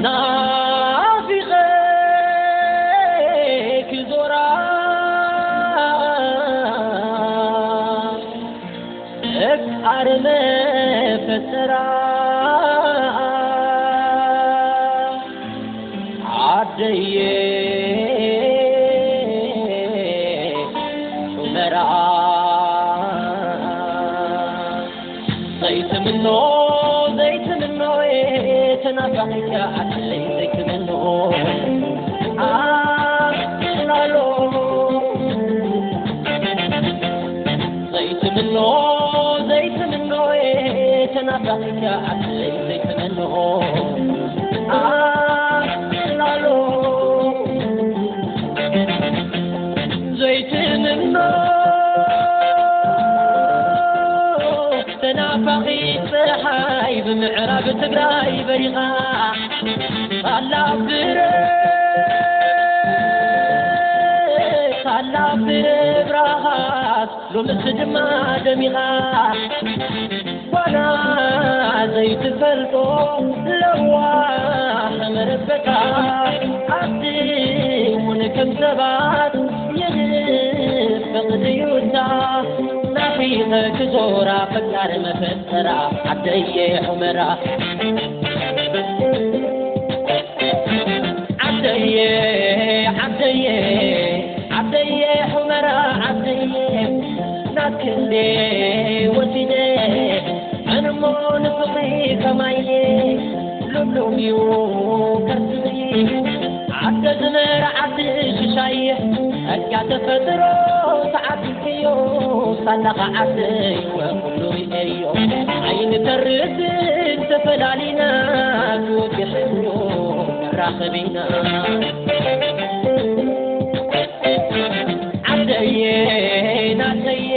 ናፊቐ ክዞራ እቃርመ ፈጠራ ዓደየ ሑመራ። ዘይትምኖ ዘይትምኖ ተናፋቂካ ዓደይ ዘይትምኖ ኣላሎ። ዘይትምኖ ዘይትምኖ ተናፋቂካ ዓደይ ዘይትምኖ ኣላሎ። ዘይትምኖ ተናፋቒ ፀሓይ ብምዕራብ ትግራይ በሪቓ ሳላ ብረት ሳላ ብብርሃት ሎምስ ድማ ደሚቓ ጓና ዘይትፈልጦ ለዋህ መረበታ ኣቲ እውን ከም ሰባት የንፍቕ ድዩታ ናፊቐ ክዞራ ፈቃር መፈጠራ ዓደየ ሑመራ ዓደየ ዓደየ ዓደየ ሑመራ ዓደየ ናትክንዴ ወሲደ ኣነሞ ንፍቕሪ ከማየ ሉምሉም እዩ ከስብሪ ዓደ ዝመር ዓዲ ሽሻየ ጸጋ ተፈጥሮ ተዓዲልክዮ ሳላኻ ዓደይ ወኩሉ ርእየዮ ኣይንተርስን ተፈላሊና ክወግሐዮ መራኸቢና ዓደየ ናተየ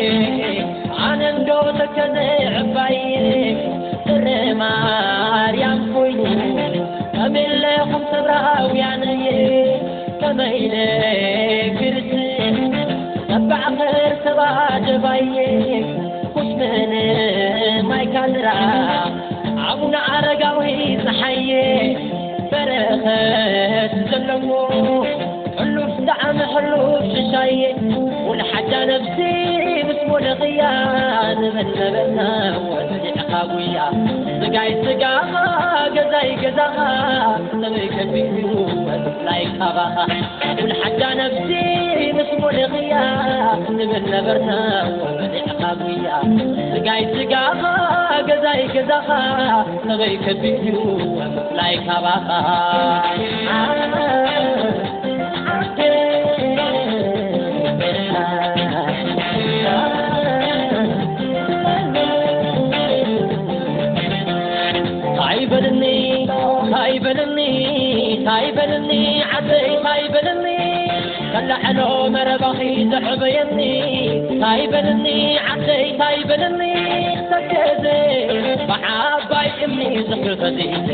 ኣነ እንዶ ተከዘ ዕባየ ጥረ ማርያም ኮይኑ ከመይ ኣለኹም ሰብራውያነየ ከመይ ኢለ ክርስ ተባዕ ከርተባ ጀባየ ኩስመነ ማይ ካድራ ኣቡነ ኣረጋዊ ፀሓየ በረኸት ዘለዎ ሕሉፍ ጣዕሚ ሕሉፍ ሽሻየ ውልሓጃ ነብሲ ምስ ሞለኽያ ንብል ነበርና ወዲዕኻ ጉያ ስጋይ ስጋኻ ገዛይ ገዛኻ ሰበይ ከቢዱ ወስላይ ካባኻ ውልሓጃ ነብሲ ምስ ሞለኽያ ንብል ነበርና ወበሊዕኻ ጉያ ስጋይ ስጋኻ ገዛይ ገዛኻ ሰበይ ከቢድ እዩ ወብላይ ካባኻ ታይ በልኒ ታይ በልኒ ታይ በልኒ ዓደይ ታይ በልኒ ከላዕሎ መረባኺ ዘዕበየኒ ታይ በልኒ ዓደይ ታይ በልኒ ተከዘ ብዓባይ እምኒ ዝሕፈዚዘ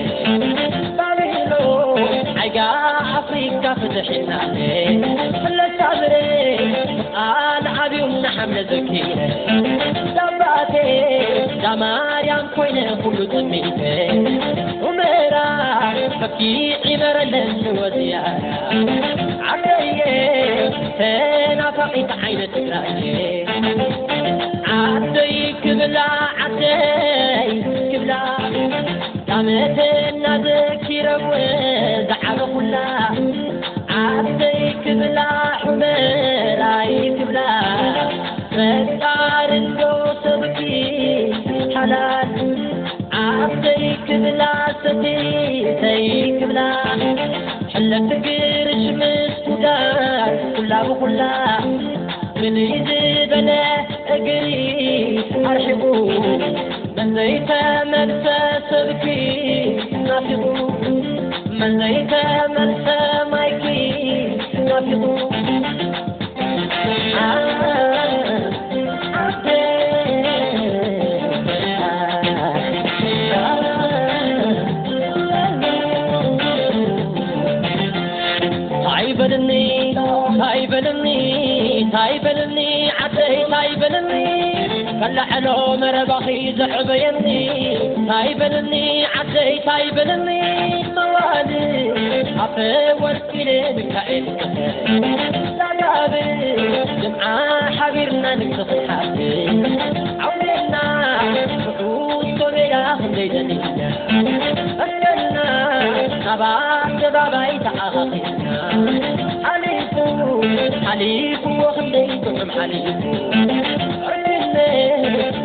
ባቢሎ ዓይጋ ኣፍሪካ ፍትሕናለ ፍለሳብረ ቃል ዓብዩና ሓምለ ዘኪረ ዳባቴ ዳማርያም ኮይነ ኩሉ ጥሚተ ኡመራ ፈኪዒ በረለን ወዝያራ ዓደየ ተናፋቒት ዓይነ ትግራየ ዓደይ ክብላ ዓደይ ክብላ ዳመተና ዘኪረወ ዝዓበኹላ ዓደይ ክብላ ሑመራይ ክብላ ፈጣሪ እንዶ ሰብኪ ሓላል ዓደይ ክብላ ሰቲተይ ክብላ ሕለት ግርሽ ምስ ጉዳር ኩላ ብኹላ ፍልይ ዝበለ እግሪ ኣርሒቑ መን ዘይተመልሰ ሰብኪ ናፊቑ መን ዘይተመልሰ ማይኪ ናፊቑ ታይ በልኒ ታይ በልኒ ታይ በልኒ ዓደይ ታይ በልኒ ከላዕሎ መረባኺ ዘዕበየኒ ታይ በልኒ ዓደይ ታይ በልኒ መዋ ወርቂ ሚካኤል ዛጋብ ጅምዓ ሓቢርና ንግዲ ክንሓፍስ ዓውደና ብሕቶ ሜዳ ክንደይ ዘኒትና ኣሰና ናብ ኣደባባይ ተኣኻኺብና ሓሊፉ ሓሊፉዎ ክንደይ ጥዑም ሓሊፉ ዕርክነት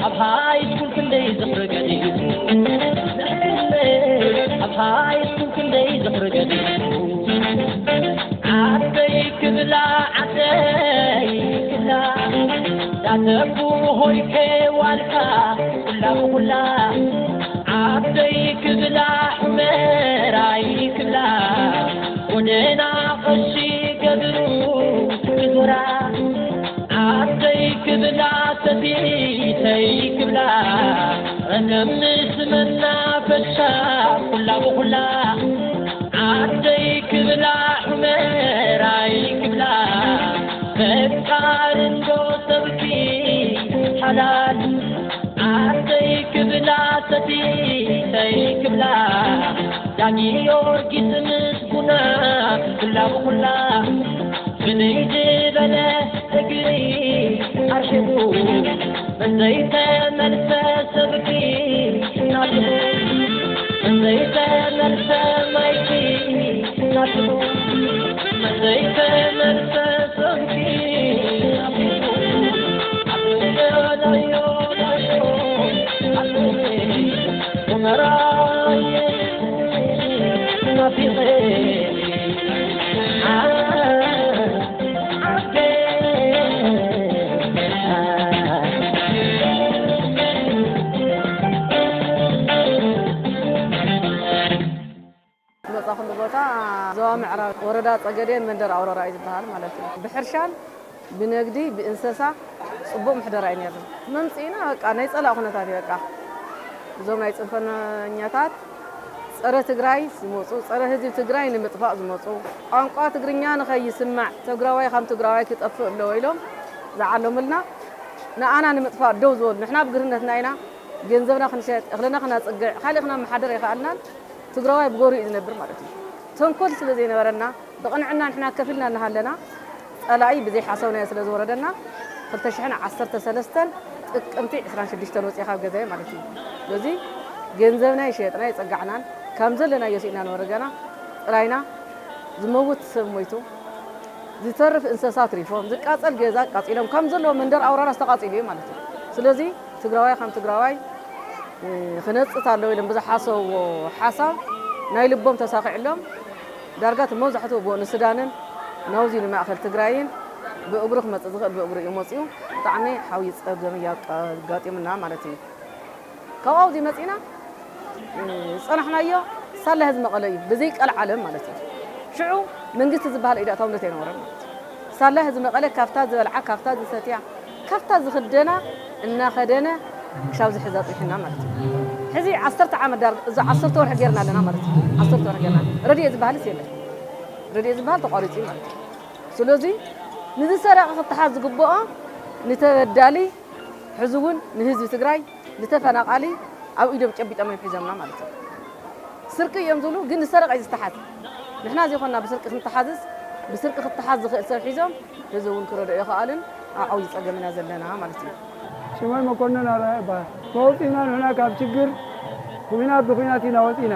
ኣብ ሃይስኩል ክንደይ ዝኽሪ ገዲፉ ንሕልነት ኣብ ሃይስኩል ክንደይ ዝኽሪ ገዲፉ ዓደይ ክብላ ዓደይ ክብላ ዳተቡ ሆይከ ዋልካ ኩላ ብኩላ ዓደይ ክብላ ሑመራይ ክብላ ጎደና ቐሺ ገብሩ ክዞራ ዓደይ ክብላ ሰቲተይ ክብላ ረገምስ መናፈሻ ኩላ ብኩላ ዓደይ ክብላ ሑመራይ ክብላ ፈቃር እንዶ ሰብኪ ሓላል ዓደይ ክብላ ሰቲተይ ክብላ ዳጊዮርጊስ ምስ ቡና ኩላ ብኩላ ፍልይ ዝበለ እግሪ ኣርሒቑ መዘይተመልሰ ሰብኪ ናቱ መዘይተመልሰ ማይኪ ናቱ መዘይተመልሰ ሰብኪ ናቱ ኣበዳዮ ዳዮ ኣበዳዮ መራየ ናፊቐ ዝመጻኹሉ ቦታ ዞባ ምዕራብ ወረዳ ጸገዴ መንደር ኣውሮራ እዩ ዝበሃል ማለት እዩ። ብሕርሻን ብንግዲ ብእንሰሳ ጽቡቕ ምሕደራ እዩ ነይሩ። መምጽኢና በቃ ናይ ጸላእ ኩነታት እዩ በቃ። እዞም ናይ ጽንፈኛታት ጸረ ትግራይ ዝመጹ፣ ጸረ ህዝቢ ትግራይ ንምጥፋእ ዝመጹ፣ ቋንቋ ትግርኛ ንኸይስማዕ ትግራዋይ ከም ትግራዋይ ክጠፍእ ኣለዎ ኢሎም ዝዓለሙልና ንኣና ንምጥፋእ ደው ዝበሉ ንሕና ብግርህነትና ኢና ገንዘብና ክንሸጥ እኽልና ክናጽግዕ ካሊእ ክናመሓድር ኣይኸኣልናን። ትግራዋይ ብጎሩ እዩ ዝነብር ማለት እዩ። ተንኮል ስለ ዘይነበረና ብቕንዕና ንሕና ከፊልና እናሃለና ፀላኢ ብዘይሓሰብናዮ ስለ ዝወረደና ክልተ ሽሕን ዓሰርተ ሰለስተን ጥቅምቲ ዕስራን ሽዱሽተን ወፂአ ካብ ገዛየ ማለት እዩ። ስለዚ ገንዘብና ይሸጥና ይፀጋዕናን ከም ዘለናዮ ስኢና ንወረገና ጥራይና ዝመውት ሰብ ሞይቱ ዝተርፍ እንስሳ ኣትሪፎም ዝቃፀል ገዛ ኣቃፂሎም ከም ዘለዎ መንደር ኣውራራስ ተቓፂሉ እዩ ማለት እዩ። ስለዚ ትግራዋይ ከም ትግራዋይ ክነፅት ኣለዎ ኢሎም ብዝሓሰብዎ ሓሳብ ናይ ልቦም ተሳኺዕሎም ዳርጋ እቲ መብዛሕትኡ ብኡ ንሱዳንን ናብዚ ንማእኸል ትግራይን ብእግሩ ክመፅእ ዝኽእል ብእግሩ እዩ መፂኡ። ብጣዕሚ ሓውይ ፀገም እዩ ኣጋጢሙና ማለት እዩ። ካብኡ ኣብዚ መፂና ዝፀናሕናዮ ሳላ ህዝቢ መቐለ እዩ ብዘይ ቀልዓለም ማለት እዩ። ሽዑ መንግስቲ ዝበሃል ኢዳእታውነት ኣይነበረን ማለት እዩ። ሳላ ህዝቢ መቐለ ካብታ ዝበልዓ ካብታ ዝሰትያ ካብታ ዝኽደና እናኸደነ ክሻብ ዝሕዛ ፅኒሕና ማለት እዩ። ሕዚ ዓሰርተ ዓመት ዳር እዚ ዓሰርተ ወርሒ ጌርና ኣለና ማለት እዩ። ዓሰርተ ወርሒ ጌርና ረድኤት ዝበሃልስ የለን። ረድኤት ዝበሃል ተቋሪፁ እዩ ማለት እዩ። ስለዚ ንዝሰረቐ ክተሓዝ ዝግብኦ ንተበዳሊ ሕዚ እውን ንህዝቢ ትግራይ ንተፈናቓሊ ኣብ ኢዶም ጨቢጦም እዮም ሒዞምና ማለት እዩ። ስርቂ እዮም ዝብሉ ግን ዝሰረቐ እዩ ዝተሓዝ። ንሕና ዘይኮንና ብስርቂ ክንተሓዝስ ብስርቂ ክተሓዝ ዝኽእል ሰብ ሒዞም ህዝቢ እውን ክረድኦ ይኸኣልን ኣብ ዓብዪ ፀገም ኢና ዘለና ማለት እዩ። ሽሞይ መኮነን ኣርኣያ እበሃል። መውፅእና ንሕና ካብ ሽግር ኩናት ብኩናት ኢና ወፂእና።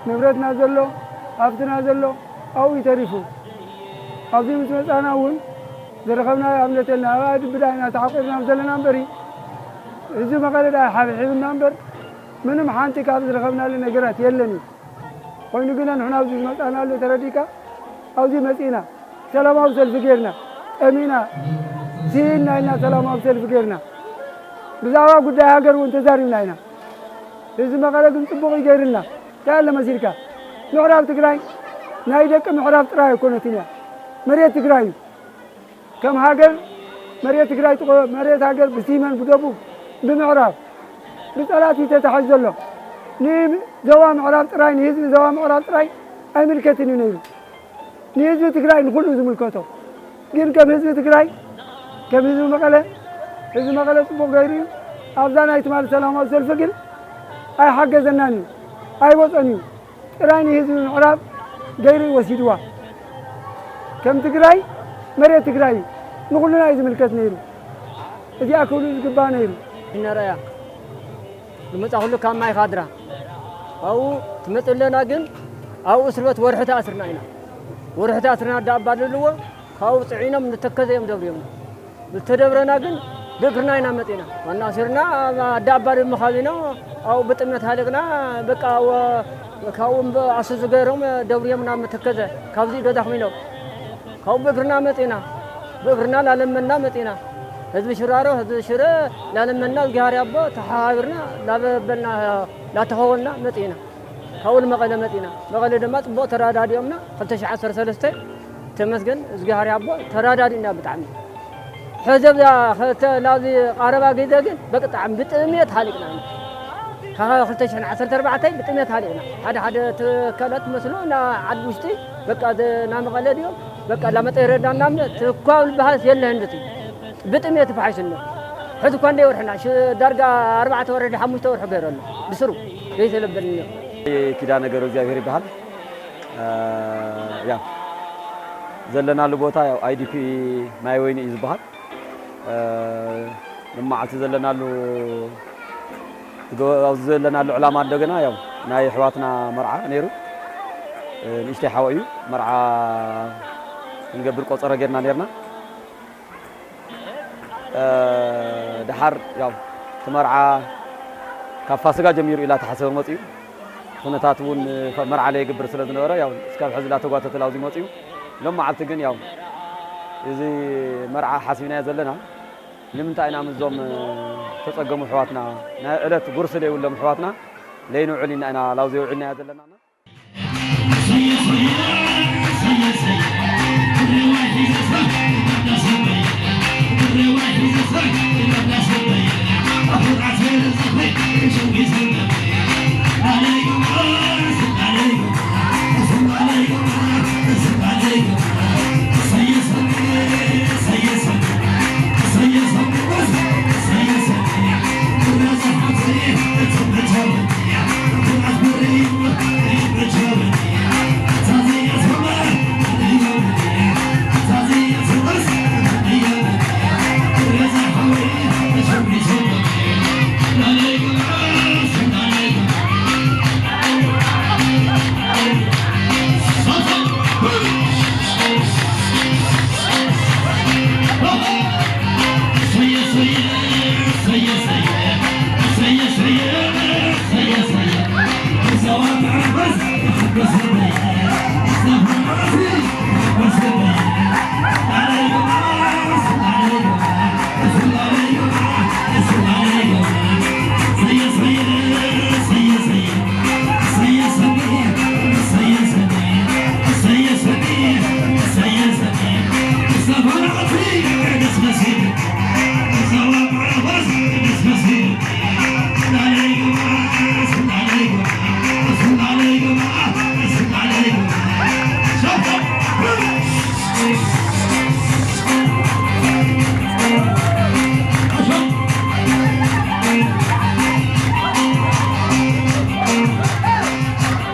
ንብረትና ዘሎ ሃፍትና ዘሎ ኣብኡ እዩ ተሪፉ። ኣብዚ ምስ መፃና እውን ዝረኸብናዮ ኣብነት የለን። ኣብ ኣድብዳ ኢና ተዓቑርና ዘለና እምበሪ ህዝቢ መቐለ ደኣ ሓብሒብና እምበር ምንም ሓንቲ ካብ ዝረኸብናሉ ነገራት የለን እዩ። ኮይኑ ግና ንሕና ኣብዚ ዝመፃናሉ ተረዲእካ ኣብዚ መፂእና ሰላማዊ ሰልፊ ጌርና ጠሚእና ስኢንና ኢልና ሰላማዊ ሰልፊ ጌርና ብዛዕባ ጉዳይ ሃገር እውን ተዛሪብና ኢና። ህዝቢ መቐለ ግን ፅቡቕ እዩ ገይርልና። እንታይ ኣለ መሲልካ ምዕራብ ትግራይ ናይ ደቂ ምዕራብ ጥራይ ኣይኮነትን እያ መሬት ትግራይ እዩ። ከም ሃገር መሬት ትግራይ ጥቆ መሬት ሃገር ብሲመን ብደቡብ ብምዕራብ ብፀላት እዩ ተታሒዙ ዘሎ። ንዞባ ምዕራብ ጥራይ ንህዝቢ ዞባ ምዕራብ ጥራይ ኣይምልከትን እዩ ነይሩ። ንህዝቢ ትግራይ ንኩሉ ዝምልከቶ ግን ከም ህዝቢ ትግራይ ከም ህዝቢ መቐለ ህዝቢ መቐለ ፅቡቕ ገይሩ እዩ። ኣብዛ ናይ ትማሊ ሰላማዊ ሰልፊ ግን ኣይሓገዘናን እዩ ኣይወፀን እዩ። ጥራይ ንህዝቢ ምዕራብ ገይሩ እዩ ወሲድዋ። ከም ትግራይ መሬት ትግራይ እዩ። ንኹልና እዩ ዝምልከት ነይሩ። እዚኣ ክብሉ ዝግባእ ነይሩ። ይነረያ ዝመጻ ኩሉ ካብ ማይ ካድራ ኣብኡ ትመጽእ ኣለና። ግን ኣብኡ እስርበት ወርሒ ተኣስርና ኢና። ወርሒ ተኣስርና እንዳኣባለልዎ ካብኡ ጽዒኖም ንተከዘ እዮም ደብርዮምና። ዝተደብረና ግን ብእግርና ኢና መጺና። ዋና ኣሲርና ኣብ ኣዳባሪ መኻዚኖ ኣብኡ ብጥሜት ሃሊቕና። በቃ ወ-፣ ካብኡ እምበ-፣ ኣሱ ዝገይሮም ደብርዮምና መተከዘ ካብዚ ዶ ዳኽሚኖም። ካብኡ ብእግርና መጺና። ብእግርና ላለመና መጺና። ህዝቢ ሽራሮ፣ ህዝቢ ሽረ ላለመና፣ እግዚኣብሔር ኣቦ ተሓባቢርና ላበበልና ላተኸወልና መጺና። ካብኡ ንመቐለ መጺና። መቐለ ድማ ጽቡቕ ተረዳዲኦምና። ክልተ ሽሕ ዓሰርተ ሰለስተ ተመስገን እግዚኣብሔር ኣቦ ተረዳዲእና ብጣዕሚ። ሕዚ ኣብዛ ክልተ ናብዚ ቀረባ ግዜ ግን ብጣዕሚ ብጥሜት ሃሊቕና ኢና። ካብ ክልተ ሽሕን ዓሰርተ ኣርባዕተን ብጥሜት ሃሊቕና። ሓደ ሓደ ትካላት መስሎ ና ዓዲ ውሽጢ በቃ ዘ-፣ ና መቐለ ድዮም በቃ ላመጠ ይረዳና እምነት እኳ ዝበሃልስ የለህን እቲ ብጥሜት ተፋሒሱና። ሕዚ እኳ እንደ ወርሕና ሽ-፣ ዳርጋ ኣርባዕተ ወርሒ ሓሙሽተ ወርሒ ገይሩ ኣሎ ብስሩ ዘይተለበልኒ። ኪዳነ ገብረ እግዚኣብሔር ይበሃል። እ፣ ያው ዘለናሉ ቦታ ያው ኣይ ዲ ፒ ማይ ወይኒ እዩ ዝበሃል። እ፣ ንመዓልቲ ዘለናሉ፣ ኣብዚ ዘለናሉ ዕላማ እንደገና ያው ናይ ኣሕዋትና መርዓ ነይሩ። እ፣ ንእሽተይ ሓወ እዩ መርዓ ክንገብር ቆጸሮ ጌርና ኔርና። እ፣ ደሓር ያው እቲ መርዓ ካብ ፋሲጋ ጀሚሩ ኢላ ተሓሰበ መጽዩ። ኩነታት እውን መርዓ ለየግብር ስለ ዝነበረ ያው እስካብ ሕዚ ላተጓተተ ላብዚ መጽዩ። ሎም መዓልቲ ግን ያው እዚ መርዓ ሓሲብናዮ ዘለና። ንምንታይ ኢና ምስዞም፣ እ፣ ተጸገሙ ኣሕዋትና፣ ናይ ዕለት ጉርሲ ለይብሎም ኣሕዋትና ለይንውዕል ኢና፣ ኢና ላብዚ ውዒልናዮ ዘለና።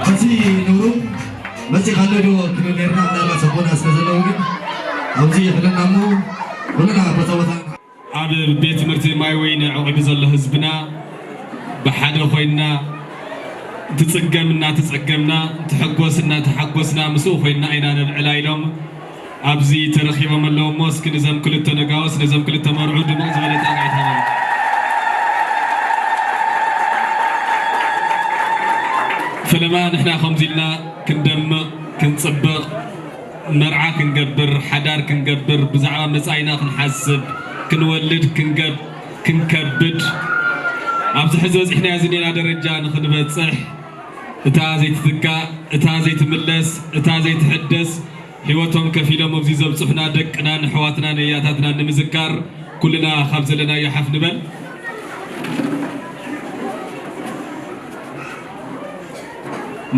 ሕጂ ንብሩ መጺኻ ኣሎ ዶ ክብል ነርና፣ ምናልባት ሰቦና ስለ ዘለዉ ግን ኣብዚ ይሕለና እሞ ኩልና በታ ቦታ ኣብ ቤት ትምህርቲ ማይ ወይኒ ዕቑቢ ዘሎ ህዝብና ብሓደ ኮይንና፣ እቲ ጽገም እናተጸገምና፣ እቲ ሕጎስ እናተሓጎስና ምስኡ ኮይንና ኢና ነብዕላ ኢሎም ኣብዚ ተረኺቦም ኣለዉ እሞ፣ እስኪ ነዞም ክልተ ነጋውስ፣ ነዞም ክልተ መርዑ ድሙቕ ዝበለ ጣቕዒት ሃበሎም። ፈለማ ንሕና ከምዚ ኢልና ክንደምቕ፣ ክንጽብቕ፣ መርዓ ክንገብር፣ ሓዳር ክንገብር፣ ብዛዕባ መጻኢና ክንሓስብ፣ ክንወልድ፣ ክንገብ-፣ ክንከብድ፣ ኣብዚ ሕዚ በጺሕናዮ ዝኔና ደረጃ ንኽንበጽሕ፣ እታ ዘይትትካእ፣ እታ ዘይትምለስ፣ እታ ዘይትሕደስ፣ ህይወቶም ከፊሎም ኣብዚ ዘብጽሑና ደቅናን ኣሕዋትናን ኣያታትናን ንምዝካር፣ ኩልና ካብ ዘለናዮ ሓፍ ንበል።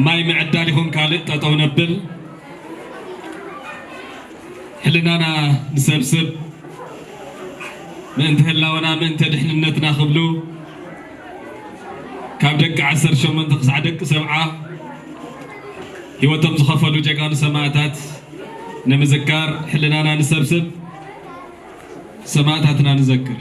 ማይ ምዕዳል ይኹን ካልእ ጠጠው ነብል። ሕልናና ንሰብስብ፣ ምእንቲ ህላወና፣ ምእንቲ ድሕንነትና ክብሉ፣ ካብ ደቂ ዓሰርተ ሸሞንተ ክሳዕ ደቂ ሰብዓ፣ ህይወቶም ዝኸፈሉ ጀጋኑ ሰማእታት ንምዝካር ሕልናና ንሰብስብ፣ ሰማእታትና ንዘክር።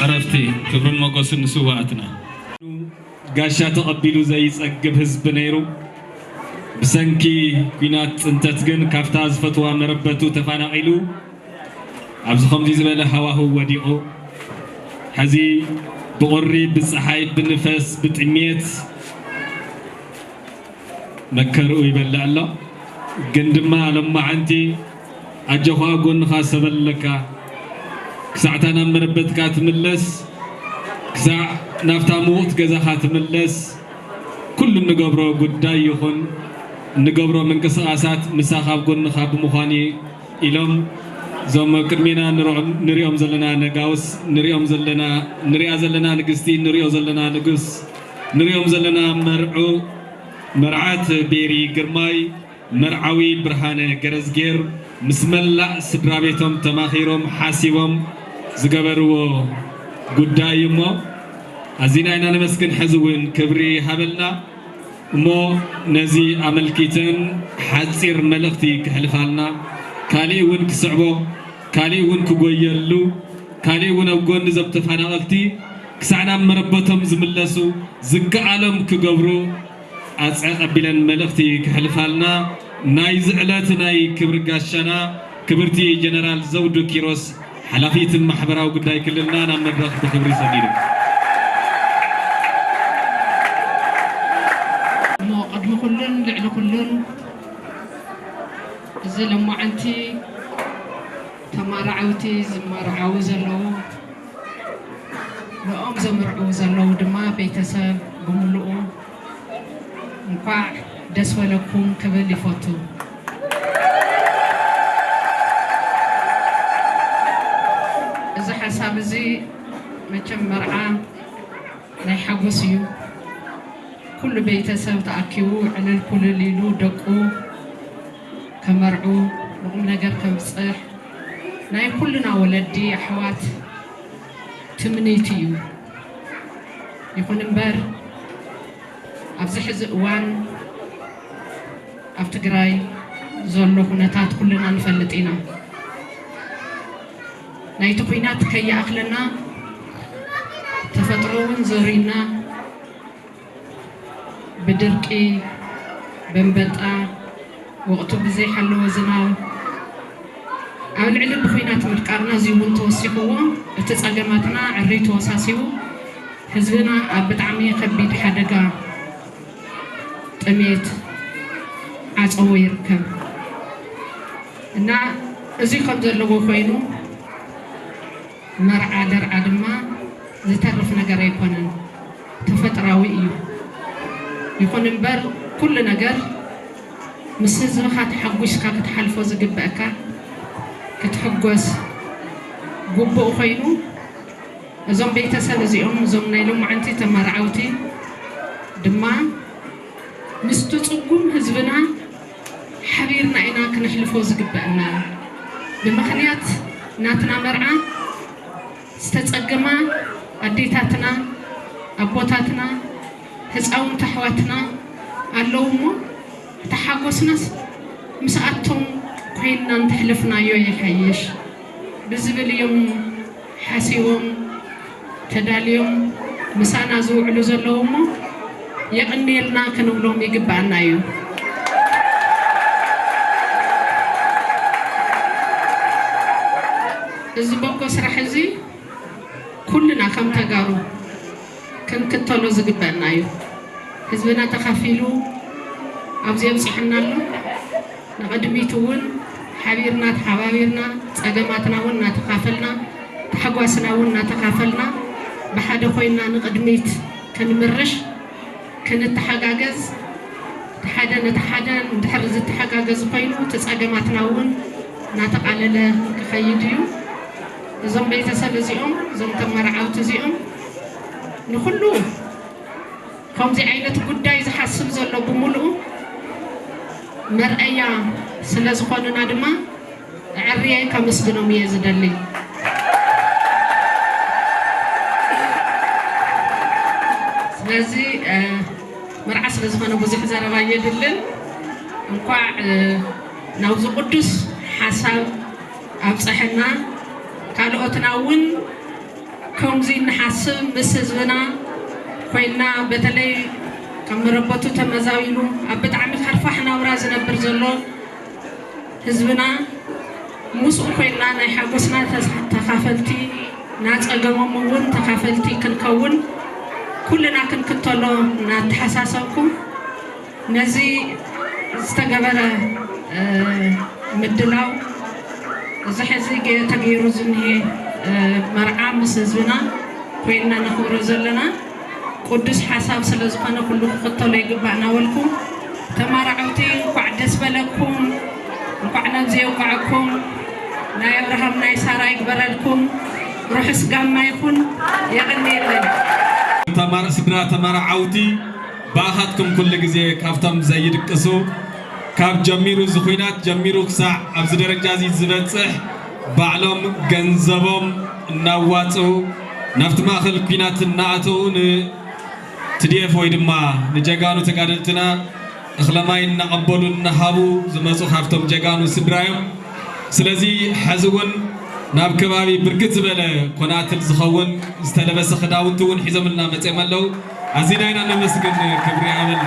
ዕረፍቲ ክብርን ሞገስን ንስዋኣትና። ጋሻ ተቐቢሉ ዘይጸግብ ህዝቢ ነይሩ። ብሰንኪ ኲናት ጽንተት ግን ካብታ ዝፈትዋ መረበቱ ተፈናቒሉ ኣብዚ ከምዚ ዝበለ ሃዋህው ወዲቑ፣ ሕዚ ብቑሪ፣ ብጸሓይ፣ ብንፈስ፣ ብጥሜት መከርኡ ይበልዕ ኣሎ። ግን ድማ ሎማዓንቲ ኣጆኻ፣ ጎንኻ ሰብ ኣለካ። ክሳዕታ ናብ መረበትካ ትምለስ፣ ክሳዕ ናብታ ምዉት ገዛኻ ትምለስ፣ ኩሉ እንገብሮ ጉዳይ ይኹን እንገብሮ ምንቅስቓሳት ምሳኻ ኣብ ጎንኻ ብምዃን እዩ ኢሎም እዞም ኣብ ቅድሜና ንርኦም-፣ ንሪኦም ዘለና ነጋውስ፣ ንሪኦም ዘለና፣ ንሪኣ ዘለና ንግስቲ፣ ንሪኦ ዘለና ንጉስ፣ ንሪኦም ዘለና መርዑ፣ መርዓት ቤሪ ግርማይ፣ መርዓዊ ብርሃነ ገረዝጌር ምስ መላእ ስድራ ቤቶም ተማኺሮም ሓሲቦም ዝገበርዎ ጉዳይ እዩ እሞ፣ ኣዚና ኢና ነመስግን። ሕዚ እውን ክብሪ ሃበልና። እሞ ነዚ ኣመልኪተን ሓጺር መልእኽቲ ክሕልፋልና፣ ካሊእ እውን ክስዕቦ፣ ካሊእ እውን ክጎየሉ፣ ካሊእ እውን ኣብ ጎኒ እዞም ተፈናቐልቲ ክሳዕ ናብ መረበቶም ዝምለሱ ዝከኣሎም ክገብሩ ኣጸ ቀቢለን መልእኽቲ ክሕልፋልና ናይዚ ዕለት ናይ ክብሪ ጋሻና ክብርቲ ጀነራል ዘውዱ ኪሮስ ሓላፊት ማሕበራዊ ጉዳይ ክልልና ናብ መድረኽ ብኽብሪ ሰዲዱ። እሞ ቅድሚ ኩሉን ልዕሊ ኩሉን እዚ ሎማዓንቲ ተማራዓውቲ ዝመርዓዉ ዘለዉ፣ ንኦም ዘምርዕዉ ዘለዉ ድማ ቤተሰብ ብምሉኡ እንኳዕ ደስ በለኩም ክብል ይፈቱ። እዚ ሓሳብ እዚ መቸም መርዓ ናይ ሓጎስ እዩ። ኩሉ ቤተሰብ ተኣኪቡ ዕልል ኩልል ኢሉ ደቁ ከመርዑ ንቁም ነገር ከብጽሕ ናይ ኩልና ወለዲ ኣሕዋት ትምኒት እዩ። ይኹን እምበር ኣብዚ ሕዚ እዋን ኣብ ትግራይ ዘሎ ኩነታት ኩልና ንፈልጥ ኢና። ናይቲ ኲናት ከይኣኽለና ተፈጥሮ እውን ዘሪና ብድርቂ፣ በንበጣ፣ ወቕቱ ብዘይሓለወ ዝናብ፣ ኣብ ልዕሊ ብኹናት ምድቃርና፣ እዚ እውን ተወሲኽዎ፣ እቲ ጸገማትና ዕርዩ ተወሳሲቡ፣ ህዝብና ኣብ ብጣዕሚ ከቢድ ሓደጋ ጥሜት ዓጸዎ ይርከብ። እና እዚ ከም ዘለዎ ኮይኑ፣ መርዓ ደርዓ ድማ ዝተርፍ ነገር ኣይኮነን፣ ተፈጥራዊ እዩ። ይኹን እምበር፣ ኩሉ ነገር ምስ ህዝብኻ ተሓጒስካ ክትሓልፎ ዝግበአካ፣ ክትሕጎስ ግቡእ ኮይኑ፣ እዞም ቤተሰብ እዚኦም፣ እዞም ናይ ሎማዓንቲ ተመርዓውቲ ድማ ምስቲ ጽጉም ህዝብና ሓቢርና ኢና ክነሕልፎ ዝግበአና። ብምኽንያት ናትና መርዓ ዝተጸገማ ኣዴታትና፣ ኣቦታትና፣ ህፃውንቲ ኣሕዋትና ኣለዉ እሞ፣ እቲ ሓጎስናስ ምስኣቶም ኮይንና እንተሕለፍናዮ ይሓይሽ ብዝብል እዮም ሓሲቦም ተዳልዮም ምሳና ዝውዕሉ ዘለዉ እሞ፣ የቐንየልና ክንብሎም ይግብኣና እዩ። እዚ በጎ ስራሕ እዚ ኩልና ከም ተጋሩ ክንክተሎ ዝግበአና እዩ። ህዝብና ተኻፊሉ ኣብዚ የብፅሐና ኣሎ። ንቕድሚት እውን ሓቢርና ተሓባቢርና፣ ፀገማትና እውን እናተኻፈልና፣ ታሕጓስና እውን እናተኻፈልና፣ ብሓደ ኮይንና ንቕድሚት ክንምርሽ፣ ክንተሓጋገዝ፣ እቲ ሓደ ነቲ ሓደ እንድሕር ዝተሓጋገዝ ኮይኑ፣ እቲ ጸገማትና እውን እናተቓለለ ክኸይድ እዩ። እዞም ቤተሰብ እዚኦም፣ እዞም ተመራዓውቲ እዚኦም ንኹሉ ከምዚ ዓይነት ጉዳይ ዝሓስብ ዘሎ ብምሉኡ መርኣያ ስለ ዝኾኑና ድማ ኣዐርየ ከመስግኖም እየ ዝደሊ። ስለዚ፣ እ፣ መርዓ ስለ ዝኾነ ብዙሕ ዘረባ የድልን። እንኳዕ፣ እ፣ ናብዚ ቅዱስ ሓሳብ ኣብፀሐና። ካልኦትና እውን ከምዚ እንሓስብ ምስ ህዝብና ኮይንና፣ በተለይ ካብ መረበቱ ተመዛቢሉ ኣብ ብጣዕሚ ከርፋሕ ናብራ ዝነብር ዘሎ ህዝብና ምስኡ ኮይንና ናይ ሓጎስና ተስ-፣ ተኻፈልቲ፣ ናይ ጸገሞም እውን ተኻፈልቲ ክንከውን ኩልና ክንክተሎ እናተሓሳሰብኩ፣ ነዚ ዝተገበረ፣ እ፣ ምድላው፣ እዚ ሕዚ ገ-፣ ተገይሩ ዝኒሄ፣ እ፣ መርዓ ምስ ህዝብና ኮይንና ነኽብሮ ዘለና ቅዱስ ሓሳብ ስለ ዝኾነ ኩሉ ክኽተሎ ይግባእ እናበልኩ፣ ተመራዓውቲ እንኳዕ ደስ በለኩም፣ እንኳዕ ናብዚ የብቅዐኩም። ናይ ኣብርሃም ናይ ሳራ ይግበረልኩም። ርሑስ ጋማ ይኹን። የቐንየለይ። ተማር-፣ ስድራ ተመራዓውቲ ብኣኻትኩም ኩሉ ግዜ ካብቶም ዘይድቅሱ፣ ካብ ጀሚሩ፣ እዚ ኹናት ጀሚሩ ክሳዕ ኣብዚ ደረጃ እዚ ዝበጽሕ፣ ባዕሎም ገንዘቦም እናዋጽኡ ናብቲ ማእከል ኲናት እናኣተዉ ን-፣ ቲ ዲ ኤፍ ወይ ድማ ንጀጋኑ ተጋደልትና እኽለ ማይ እናቐበሉ እናሃቡ ዝመፁ ካብቶም ጀጋኑ ስድራ እዮም። ስለዚ ሕዚ እውን ናብ ከባቢ ብርክት ዝበለ ኮናትል ዝኸውን ዝተለበሰ ክዳውንቲ እውን ሒዞምልና መፅኦም ኣለዉ። ኣዚና ኢና ነመስግን፣ ክብሪ ይሃበልና።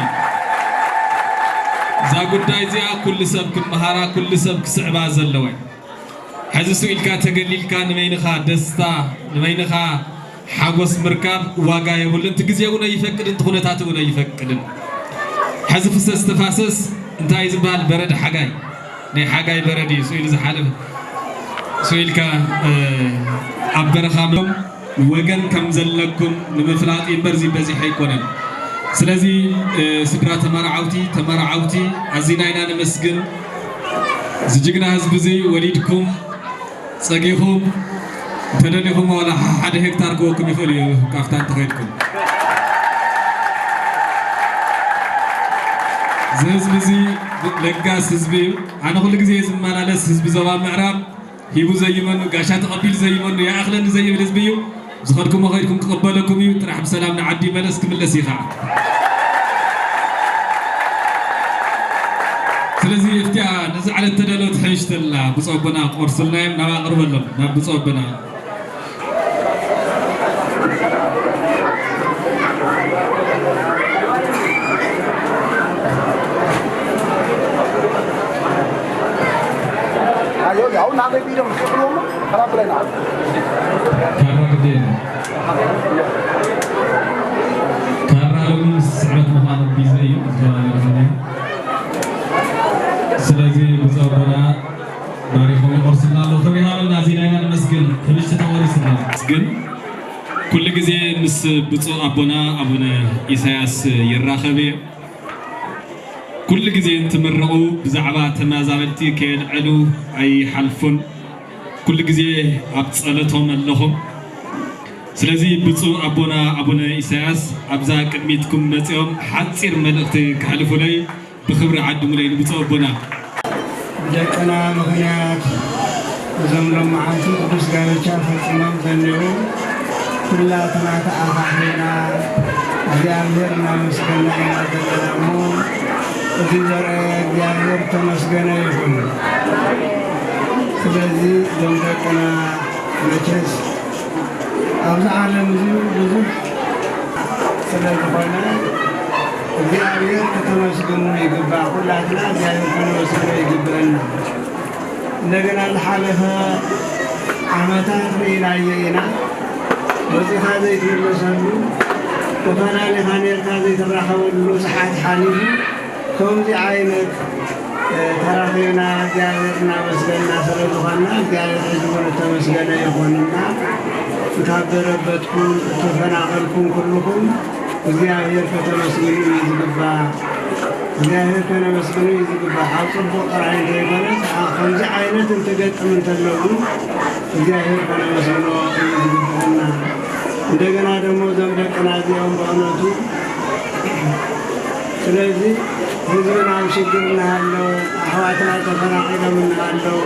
እዛ ጉዳይ እዚኣ ኩሉ ሰብ ክመሃራ፣ ኩሉ ሰብ ክስዕባ ዘለዋ እዩ። ሕዚ ስኢልካ ተገሊልካ ንበይንኻ ደስታ፣ ንበይንኻ ሓጎስ ምርካብ ዋጋ የብሉን። እቲ ግዜ እውን ኣይፈቅድን፣ እቲ ኩነታት እውን ኣይፈቅድን። ሕዚ ፍሰስ ተፋሰስ እንታይ ዝበሃል በረድ ሓጋይ፣ ናይ ሓጋይ በረድ እዩ ስኢሉ ዝሓለፈ። ስኢልካ፣ እ፣ ኣብ በረኻ ም-፣ ወገን ከም ዘለኩም ንምፍላጥ እዩ እምበር እዚ በዚሑ ኣይኮነን። ስለዚ፣ እ፣ ስድራ ተመራዓውቲ፣ ተመራዓውቲ ኣዚና ኢና ነመስግን። እዚ ጅግና ህዝቢ እዚ ወሊድኩም ጸጊኹም እንተደሊኹም ዋላ ሓደ ሄክታር ክወኩም ይኽእል እዩ፣ ካፍታ እንተኸይድኩም። እዚ ህዝቢ እዚ ለጋስ ህዝቢ እዩ። ኣነ ኩሉ ግዜ ዝመላለስ ህዝቢ ዞባ ምዕራብ ሂቡ ዘይመኑ፣ ጋሻ ተቐቢሉ ዘይመኑ፣ ይኣኽለኒ ዘይብል ህዝቢ እዩ። ዝኸድኩሞ ኸይድኩም ክቕበለኩም እዩ። ጥራሕ ብሰላም ንዓዲ ይመለስ፣ ክምለስ እዩ ኸዓ። ስለዚ እፍትያ ነዚ ዕለት ተዳለወት ሕምሽቲ ኣላ፣ ብፁዕ ኣቦና ቆርስልና እዮም፣ ናብ ኣቕርበሎም፣ ናብ ብፁዕ ኣቦና። ኣዮ፣ ያው ናበይ ቢዶም ክብሎሞ፣ ካራ ብለና። ካራ ግዴ ነው። ካራ ሎሚ ምስ ስዕበት ምዃኑ ቢዘ እዩ፣ ዝገባለ ዝኾነ። ስለዚ ብፁዕ ኣቦና ባሪኾም ይቆርስና ኣለዉ። ክብሪ ሃበልና፣ ዜና ኢና ነመስግን። ክብሽቲ ተቆሪስና። ግን ኩሉ ግዜ ምስ ብፁዕ ኣቦና ኣቡነ ኢሳያስ ይራኸብ እየ። ኩሉ ግዜ እንትምርቑ ብዛዕባ ተመዛበልቲ ከየልዕሉ ኣይሓልፉን። ኩሉ ግዜ ኣብ ጸሎቶም ኣለኹም። ስለዚ ብፁዕ ኣቦና ኣቡነ ኢሳያስ ኣብዛ ቅድሚትኩም መጺኦም ሓጺር መልእኽቲ ከሕልፉለይ ብኽብሪ ዓድሙለይ ንብፁዕ ኣቦና። ብደቅና ምኽንያት እዞም ሎማዓንቲ ቅዱስ ጋብቻ ፈጺሞም ዘኔዉ ኩላትና ተኣኻኺብና እግዚኣብሔር እናመስገና ኢና ዘለና እሞ፣ እዚ ዘርአየ እግዚኣብሔር ተመስገነ ይኹን። ስለዚ እዞም ደቅና መቸስ ኣብዚ ዓለም እዚ ብዙሕ ስለ ዝኾነ፣ እግዚኣብሔር ከተመስግኑ ይግባእ። ኩላትና እግዚኣብሔር ከነመስግኖ ይግብአና። እንደገና ዝሓለፈ ዓመታት ርኢናዮ ኢና። ወፂኻ ዘይትምለሰሉ፣ ተፈላሊኻ ነርካ ዘይትራኸበሉ ሰዓት ሓሊፉ። ከምዚ ዓይነት፣ እ፣ ተራኺብና እግዚኣብሔር እናመስገንና ስለ ዝኾንና፣ እግዚኣብሔር ሕጂ እውን እተመስገነ ይኹንና፣ ካብ ዘረበትኩም እተፈናቐልኩም ኩልኹም እግዚኣብሔር ከተመስግኑ እዩ ዝግባእ። እግዚኣብሔር ከነመስግኑ እዩ ዝግባእ። ኣብ ጽቡቕ ጥራይ እንተይኮነስ፣ ኣ-፣ ከምዚ ዓይነት እንትገጥም እንተሎ እውን እግዚኣብሔር ከነመስግኖ እዩ ዝግብአና። እንደገና ደሞ እዞም ደቅና እዚኦም በእውነቱ፣ ስለዚ ህዝብና ኣብ ሽግር እናሃለዉ፣ ኣሕዋትና ተፈናቒሎም እናሃለዉ፣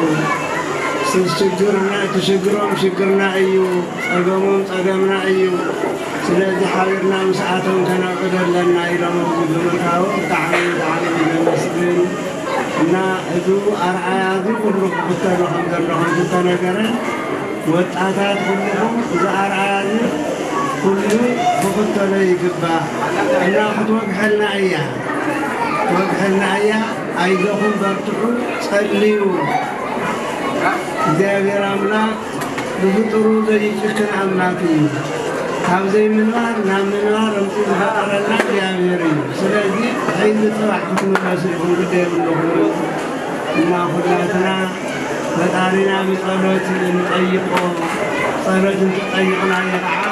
እቲ ሽግርና፣ እቲ ሽግሮም ሽግርና እዩ፣ ጸገሞም ጸገምና እዩ። ስለዚ ሓቢርና ምስኣቶም ከነብዕል ኣለና ኢሎም ኣብዚ ብምእታዎም ብጣዕሚ፣ ብጣዕሚ እዩ ዘመስግን። እና እዚ ኣርኣያ እዚ ኩሉ ክኽተሎ ከም ዘለዎ ከም ዝተነገረ፣ ወጣታት ኩልኹም እዚ ኣርኣያ እዚ ኩሉ ክኽተሎ ይግባእ። እና ክትወግሐልና እያ፣ ክትወግሐልና እያ። ኣይዞኹም በርትዑ፣ ጸልዩ። እግዚኣብሔር ኣምላኽ ብፍጡሩ ዘይጭክን ኣምላኽ እዩ። ካብ ዘይምንባር ናብ ምንባር ኣምፂኡ ዝፈጠረና እግዚኣብሔር እዩ። ስለዚ ሕዚ ፅባሕ ክትምለሱ ኢኹም፣ ግደ የብልኹም። እና ኩላትና ፈጣሪና ብጸሎት ንጠይቆ፣ ጸሎት እንተጠይቕናዮ ከዓ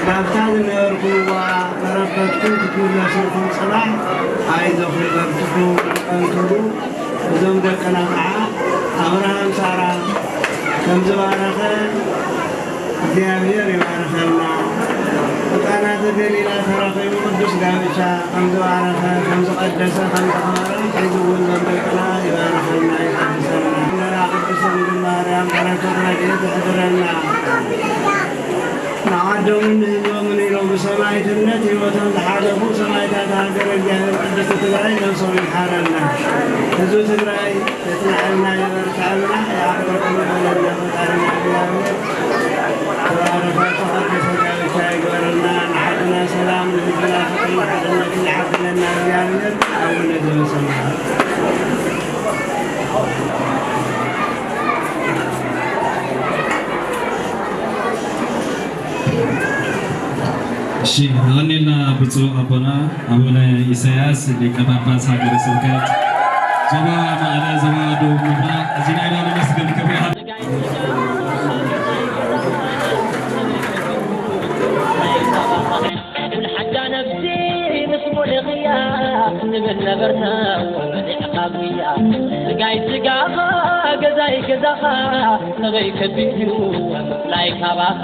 ናብታ ዝነበርኩምዋ መረበትኩም ክትምለሱ ኢኹም። ጽባሕ ኣይዞኹም፣ በርትዑ፣ ጠንክሩ። እዞም ደቅና ከዓ ኣብርሃም ሳራ ከም ዝባረኸ እግዚኣብሔር ይባርኸልና። ብቃና ዘገሊላ ተራኺቡ ቅዱስ ጋብቻ ከም ዝባረኸ፣ ከም ዝቐደሰ፣ ከም ዘኽበረ፣ ሕዚ እውን ዘምልክና ይባርኸልና፣ ይቐድሰልና። እንጀራ ቅድስት ድንግል ማርያም በረከት ረድኤት ይሕድረና። ንዓዶምን ንህዝቦምን ኢሎም ብሰማዕትነት ህይወቶም ዝሓለፉ ሰማዕታት ሃገረ እግዚኣብሔር ቅድስቲ ትግራይ ነብሶም ይምሓረልና። ህዝቢ ትግራይ የጽንዐልና፣ የበርትዐልና፣ ይኣኽለኩም ይበለልና ፈጣሪና እግዚኣብሔር። ተባረኸ ተቐደሰ ጋብቻ ይግበረልና። ንዓድና ሰላም፣ ንህዝብና ፍቕሪ፣ ሓድነትን ይዓድለና እግዚኣብሔር። ኣቡነ ዘበሰማያት። እሺ፣ የቐንየልና ብፁዕ ኣቦና ኣቡነ ኢሳያስ ሊቀ ጳጳስ ሃገረ ስብከት ዞባ መቐለ፣ ዞባ ደቡብ ምብራቕ፣ ኣዚና ኢና ነመስግን። ክብሪ ይሃብ። ውልሓዳ ነብሲ ምስ ሞለኽያ ትብል ነበርና ወመሊዕኻ ጉያ። ስጋይ ስጋኻ፣ ገዛይ ገዛኻ፣ ሰበይ ከቢድ እዩ ምፍላይ ካባኻ።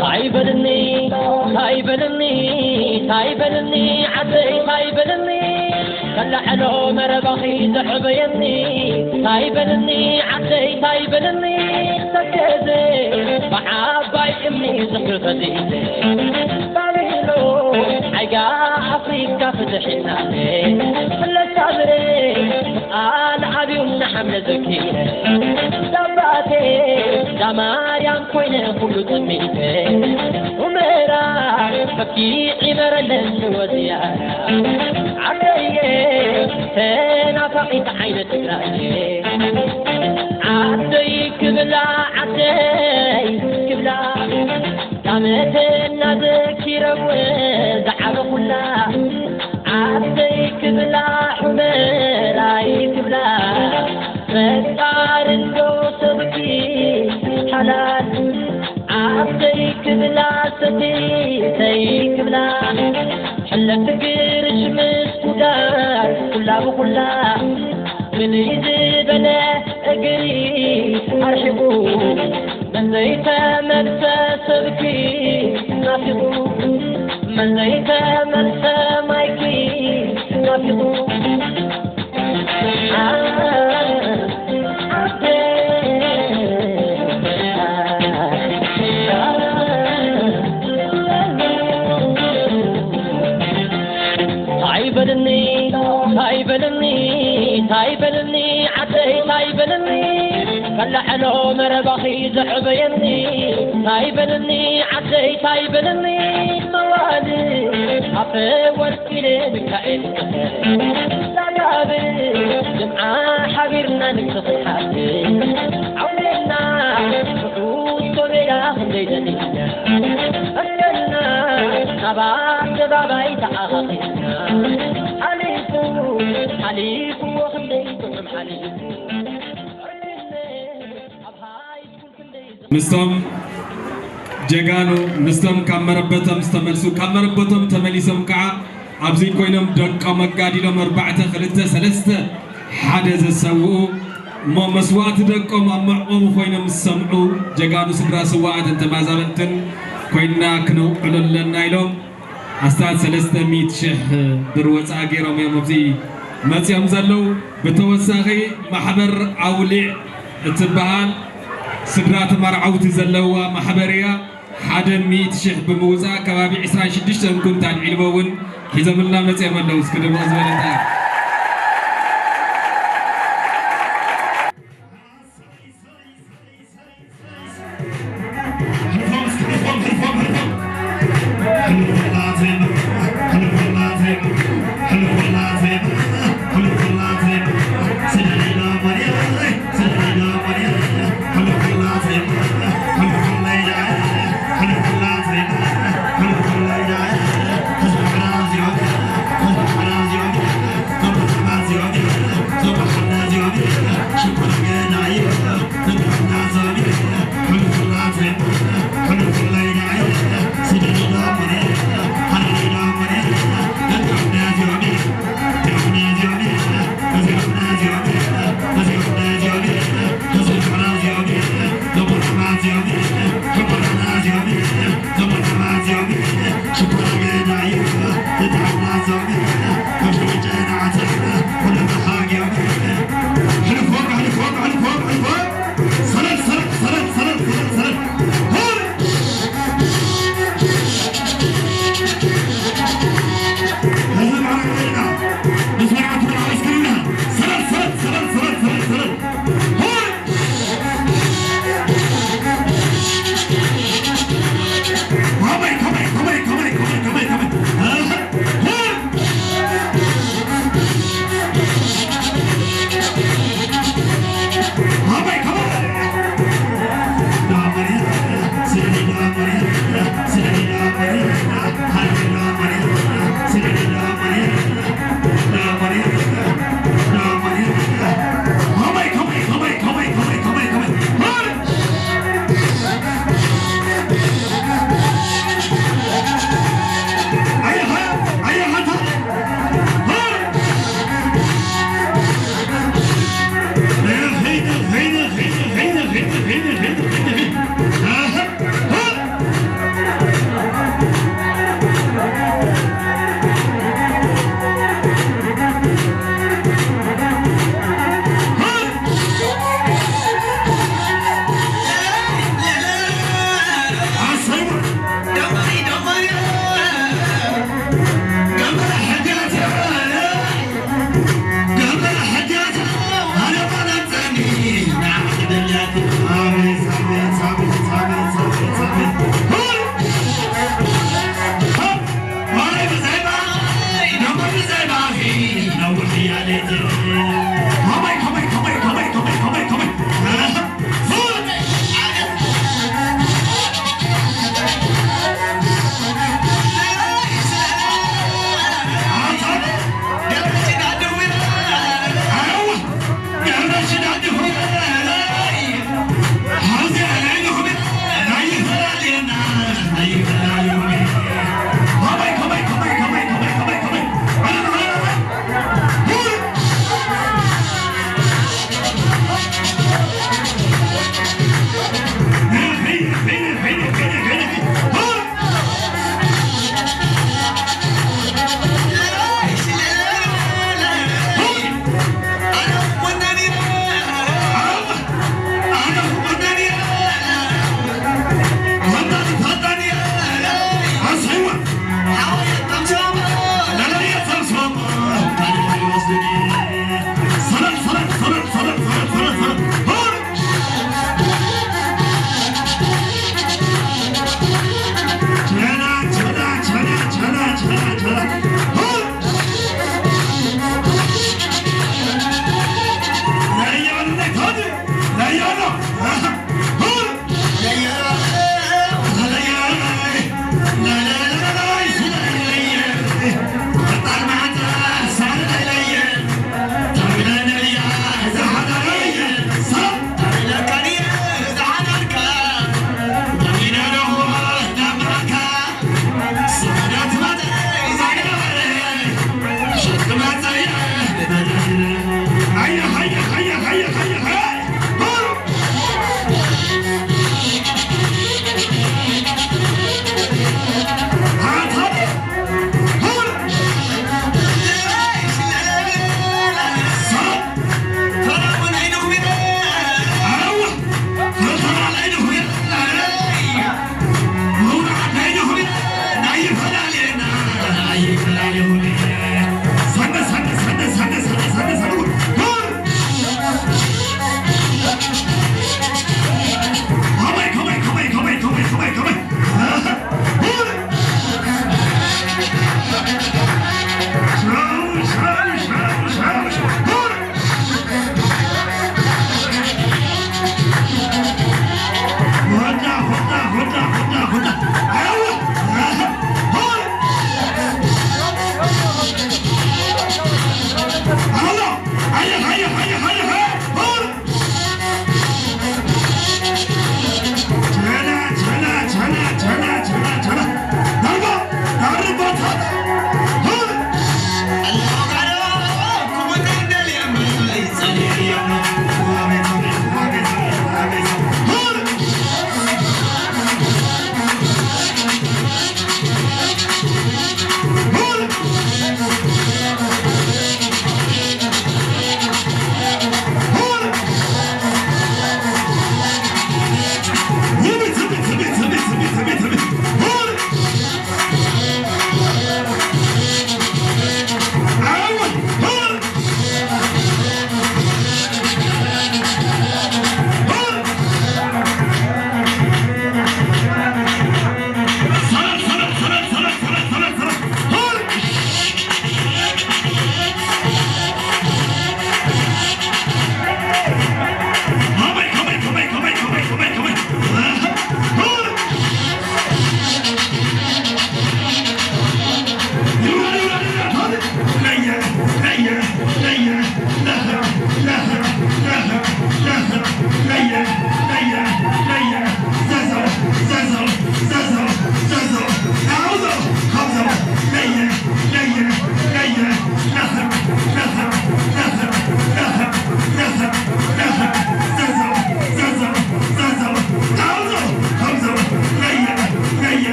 ታይ በልኒ ታይ በልኒ ታይ በልኒ ዓደይ ታይ በልኒ፣ ከላዕሎ መረባኺ ዘዕበየኒ። ታይ በልኒ ዓደይ ታይ በልኒ፣ ተከዘ ብዓባይ እምኒ ዝኽሪ ኸዚለ፣ ባቢሎን ዓይጋ ኣፍሪካ ፍትሒናለ። ፍለሳብረ ቃል ዓብዩና ሓምለ ዘኪረ፣ ዳባቴ ዳማርያም ኮይነ ኩሉ ጠሚተ። ኡመራ ፈኪዒ መረለኒ ወዝያራ፣ ዓደየ ተናፋቒት ዓይነ ትግራየ። ዓደይ ክብላ ዓደይ ክብላ፣ ዳመተና ዘኪረወ ዝዓበኹላ። ዓደይ ክብላ ሑመራይ ክብላ፣ ፈቃር እንዶ ሰብኪ ሓላል። ዓደይ ክብላ ሰቲተይ ክብላ፣ ሕለት ግርሽ ምስ ጉዳር ኩላ ብኹላ። ፍልይ ዝበለ እግሪ ኣርሒቑ፣ መን ዘይተመልሰ ሰብኪ ናፊቑ፣ መን ዘይተመልሰ ማይኪ ናፊቑ። ታይ በልኒ ታይ በልኒ ታይ በልኒ ዓደይ ታይ በልኒ፣ ከላዕሎ መረባኺ ዘዕበየኒ። ታይ በልኒ ዓደይ ታይ በልኒ፣ መዋሊ ኣፈወርቂ ሚካኤል ዳጋብ ጅምዓ ሓቢርና ንግስኽን ሓብቲ ዓውደና ውዑይ ሜዳ ክንደይ ደሊና እከልና ናብ ኣደባባይ ተዓኻኺብና። ሓሊፉ ምስቶም ጀጋኑ፣ ምስቶም ካብ መረበቶም ዝተመልሱ፣ ካብ መረበቶም ተመሊሶም ከዓ ኣብዚ ኮይኖም ደቆም ኣጋዲሎም ኣርባዕተ፣ ክልተ፣ ሰለስተ፣ ሓደ ዘሰውኡ እሞ መስዋእቲ ደቆም ኣብ መዕቆቢ ኮይኖም ዝሰምዑ ጀጋኑ ስድራ ስዋኣትን ተማዛበልትን ኮይንና ክነውዕሎ ኣለና ኢሎም ኣስታት ሰለስተ ሚእቲ ሽሕ ብር ወፃኢ ገይሮም እዮም ኣብዚ መፂኦም ዘለዉ። ብተወሳኺ ማሕበር ኣውሊዕ እትበሃል ስድራ ተመርዓውቲ ዘለዋ ማሕበር እያ። ሓደ ሚእቲ ሽሕ ብምውፃእ ከባቢ ዕስራን ሽዱሽተን ኩንታል ዒልቦ እውን ሒዞምልና መፂኦም ኣለዉ። እስኪ ድምቕ ዝበለ እንታይ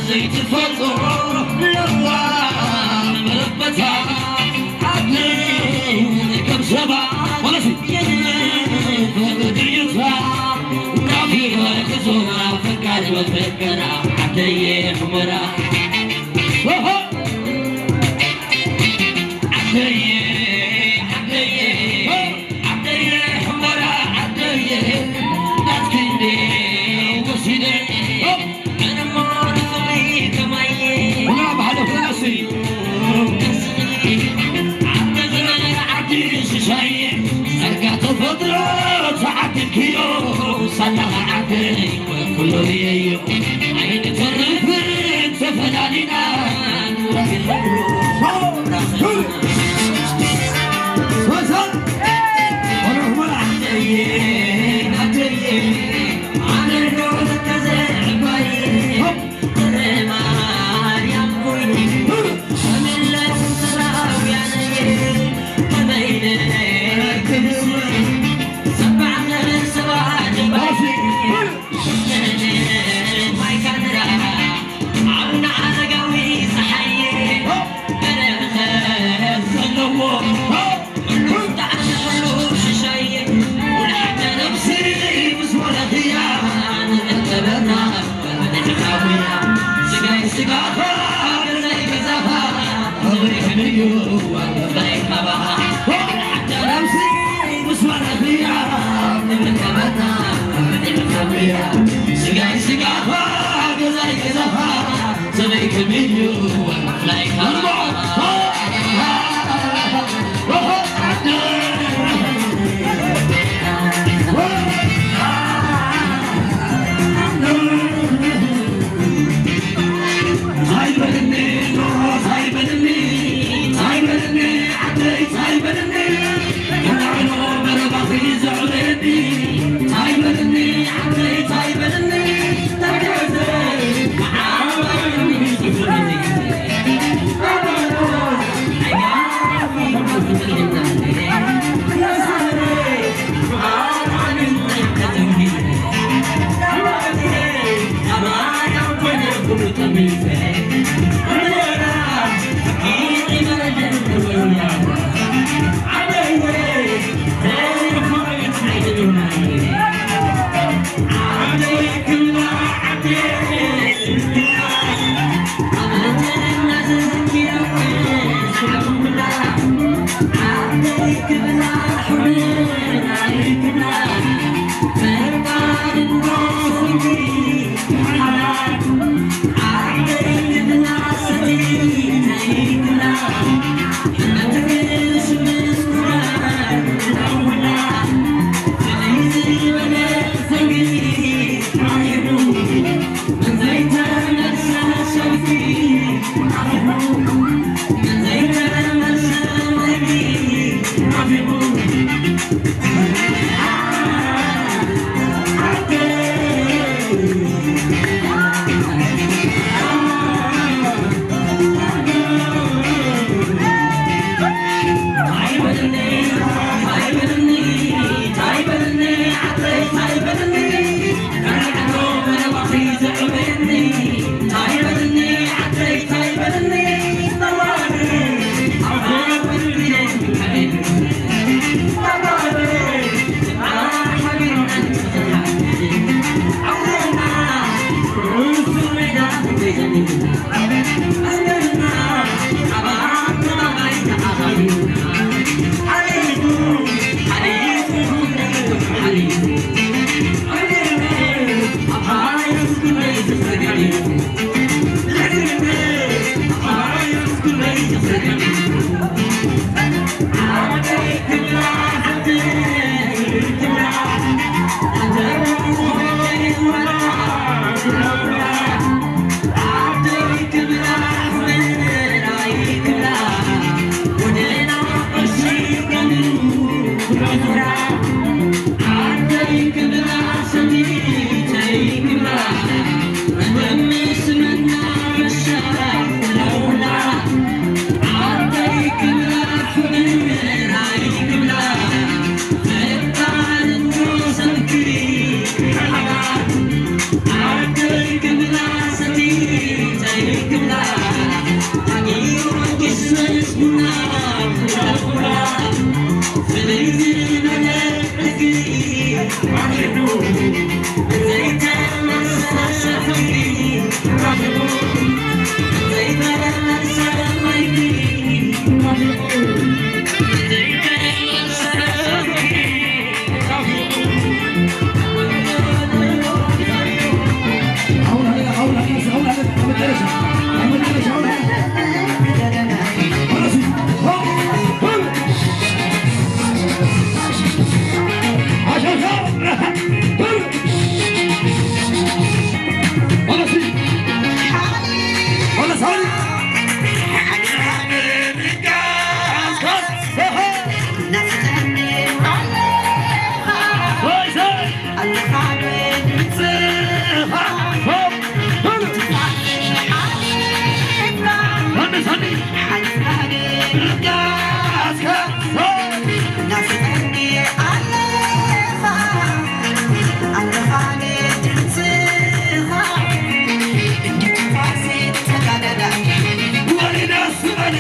ዘይትፈጥሮ ለዋህ መረበታ ዓደይ ከም ሰባት ማለት እዩ። ፍቕሪ ድዩታ ናፊቐ ክዞራ ፈቃድ መፈቀራ ዓደየ ሑመራ። ኦሆ! ዓደየ፣ ዓደየ፣ ዓደየ ሑመራ ዓደየ ናትኪ እንዴ ወሲደ።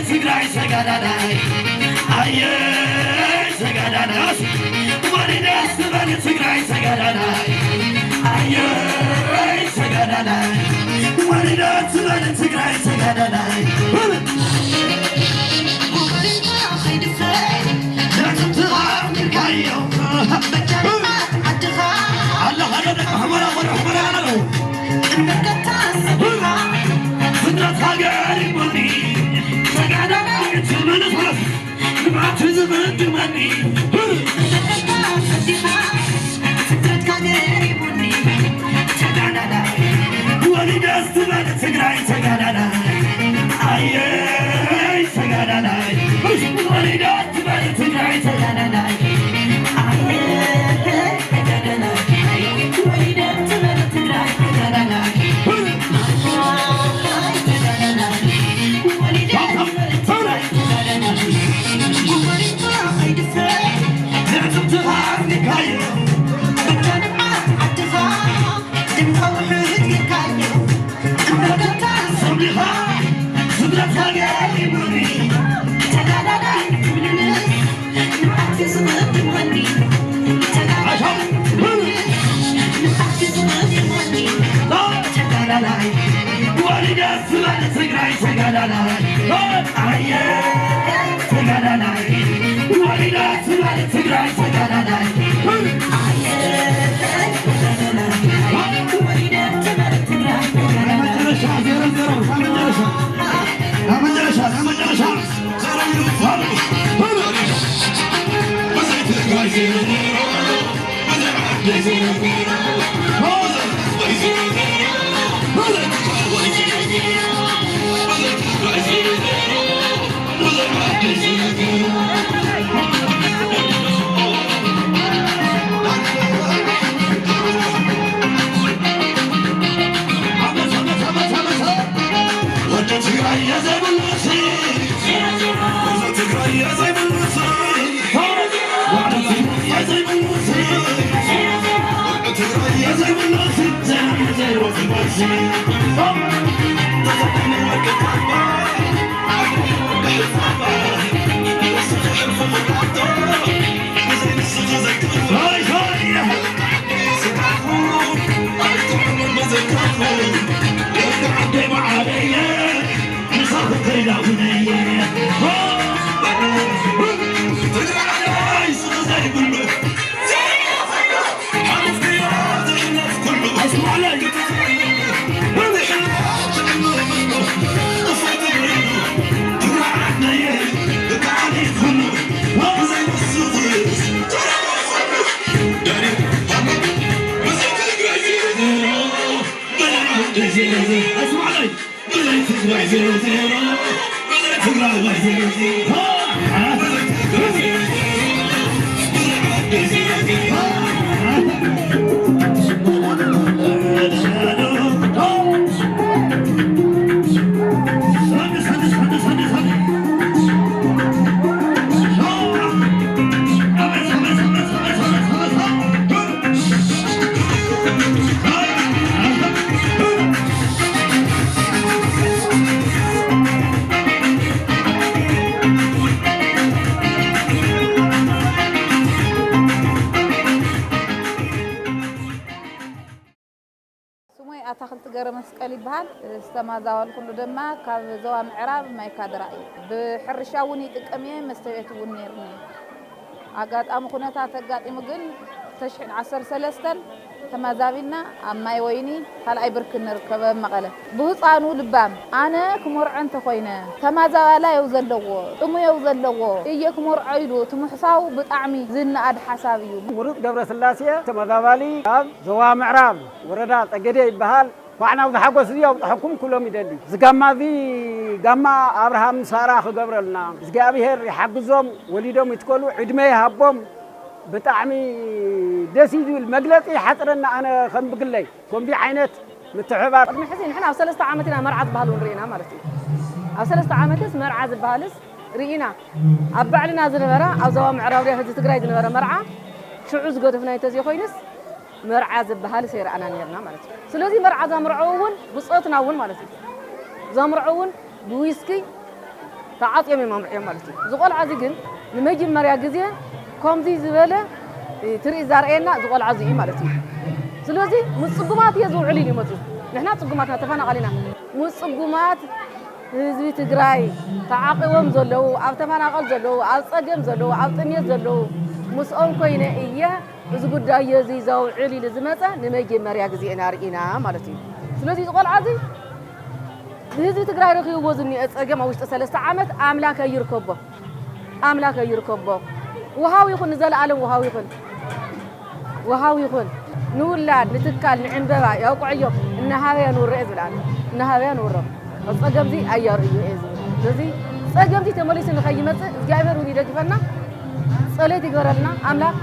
ትግራይ ተጋዳላይ ኣየ ተጋዳላይ ወሪዳ ትበል ትግራይ ተጋዳላይ ኣየ ተጋዳላይ ወሪዳ ትበል ትግራይ ተጋዳላይ ስድረት ሃገር ይሞኒ ተጋዳላይ ትመልስ ንብዓት ዝምድመኒ ተጋዳላይ ወሊዳ ስትበል ትግራይ ተጋዳላይ ኣየይ ተጋዳላይ ወሊዳ ስትበል ትግራይ ተጋዳላይ ኣየይ ተጋዳላይ ወሊዳ ስትበል ትግራይ ተጋዳላይ ተጋዳላይ ወሊዳ ስበል ትግራይ ተጋዳላይ ኣየ ተጋዳላይ ወሊዳ ስበል ትግራይ ተጋዳላይ ኣየ ወሊዳ ስበል ትግራይ ተጋዳላይ መጨረሻ ዜሮ ዜሮ መጨረሻ መጨረሻ መጨረሻ ገረ መስቀል ይበሃል። ዝተማዛወልኩሉ ድማ ካብ ዞባ ምዕራብ ማይካድራ እዩ። ብሕርሻ እውን ይጥቀም እየ፣ መስተ ቤት እውን ነይርኒ። ኣጋጣሚ ኩነታት ኣጋጢሙ ግን ክልተ ሽሕን ዓሰርተ ሰለስተን ተማዛቢልና ኣብ ማይ ወይኒ ካልኣይ ብርኪ ንርከብ ኣብ መቐለ። ብህፃኑ ልባም፣ ኣነ ክመርዖ እንተኾይነ ተማዛባላይ የው ዘለዎ፣ ጥሙ የው ዘለዎ እየ ክመርዖ ኢሉ እቲ ምሕሳው ብጣዕሚ ዝነኣድ ሓሳብ እዩ። ምሩፅ ገብረስላሴ ተመዛባሊ ካብ ዞባ ምዕራብ ወረዳ ጸገዴ ይበሃል። እንኳዕ ናብዚ ሓጎስ እዚ ኣብፅሐኩም ክብሎም ይደሊ። እዚ ጋማ እዚ ጋማ ኣብርሃም ሳራ ክገብረልና እግዚኣብሔር ይሓግዞም፣ ወሊዶም ይትከሉ፣ ዕድመ ይሃቦም። ብጣዕሚ ደስ እዩ ዝብል። መግለፂ ይሓፅረና። ኣነ ከም ብግለይ ከምዚ ዓይነት ምትሕባር ቅድሚ ሕዚ ንሕና ኣብ ሰለስተ ዓመት ኢና መርዓ ዝበሃል እውን ርኢና ማለት እዩ። ኣብ ሰለስተ ዓመትስ መርዓ ዝበሃልስ ርኢና። ኣብ ባዕልና ዝነበረ ኣብ ዞባ ምዕራብ ሪያ ህዝቢ ትግራይ ዝነበረ መርዓ ሽዑ ዝገደፍና እንተዘይኮይንስ መርዓ ዝበሃል ሰይረኣና ነርና ማለት እዩ። ስለዚ መርዓ ዘምርዐው እውን ብፆትና እውን ማለት እዩ። ዘምርዐው እውን ብዊስኪ ተዓፅዮም እዮም ኣምርዕዮም ማለት እዩ። እዚ ቆልዓ እዚ ግን ንመጀመርያ ግዜ ከምዚ ዝበለ ትርኢት ዘርእየና እዚ ቆልዓ እዚ እዩ ማለት እዩ። ስለዚ ምስ ፅጉማት እየ ዝውዕል ኢሉ ይመፁ። ንሕና ፅጉማትና ተፈናቐሊና ምስ ፅጉማት ህዝቢ ትግራይ ተዓቂቦም ዘለዉ፣ ኣብ ተፈናቐል ዘለዉ፣ ኣብ ፀገም ዘለዉ፣ ኣብ ጥሜት ዘለዉ ምስኦም ኮይነ እየ እዚ ጉዳይ እዚ ዘውዕል ኢሉ ዝመፀ ንመጀመርያ ግዜ ኢና ርኢና ማለት እዩ። ስለዚ እዚ ቆልዓ እዚ ብህዝቢ ትግራይ ረኺብዎ ዝኒኦ ፀገም ኣብ ውሽጢ ሰለስተ ዓመት ኣምላክ ኣይርከቦ፣ ኣምላክ ኣይርከቦ። ውሃው ይኹን ንዘለኣለም ውሃው ይኹን፣ ውሃው ይኹን ንውላድ ንትካል ንዕንበባ ያውቅዐዮ እናሃበ የንውረ እየ ዝብል ኣነ። እናሃበ የንውሮ። ፀገምዚ ኣያርእዮ እየ ዝብል። ስለዚ ፀገምዚ ተመሊሱ ንኸይመፅእ እግዚኣብሔር እውን ይደግፈና። ጸሎት ይግበረልና ኣምላኽ።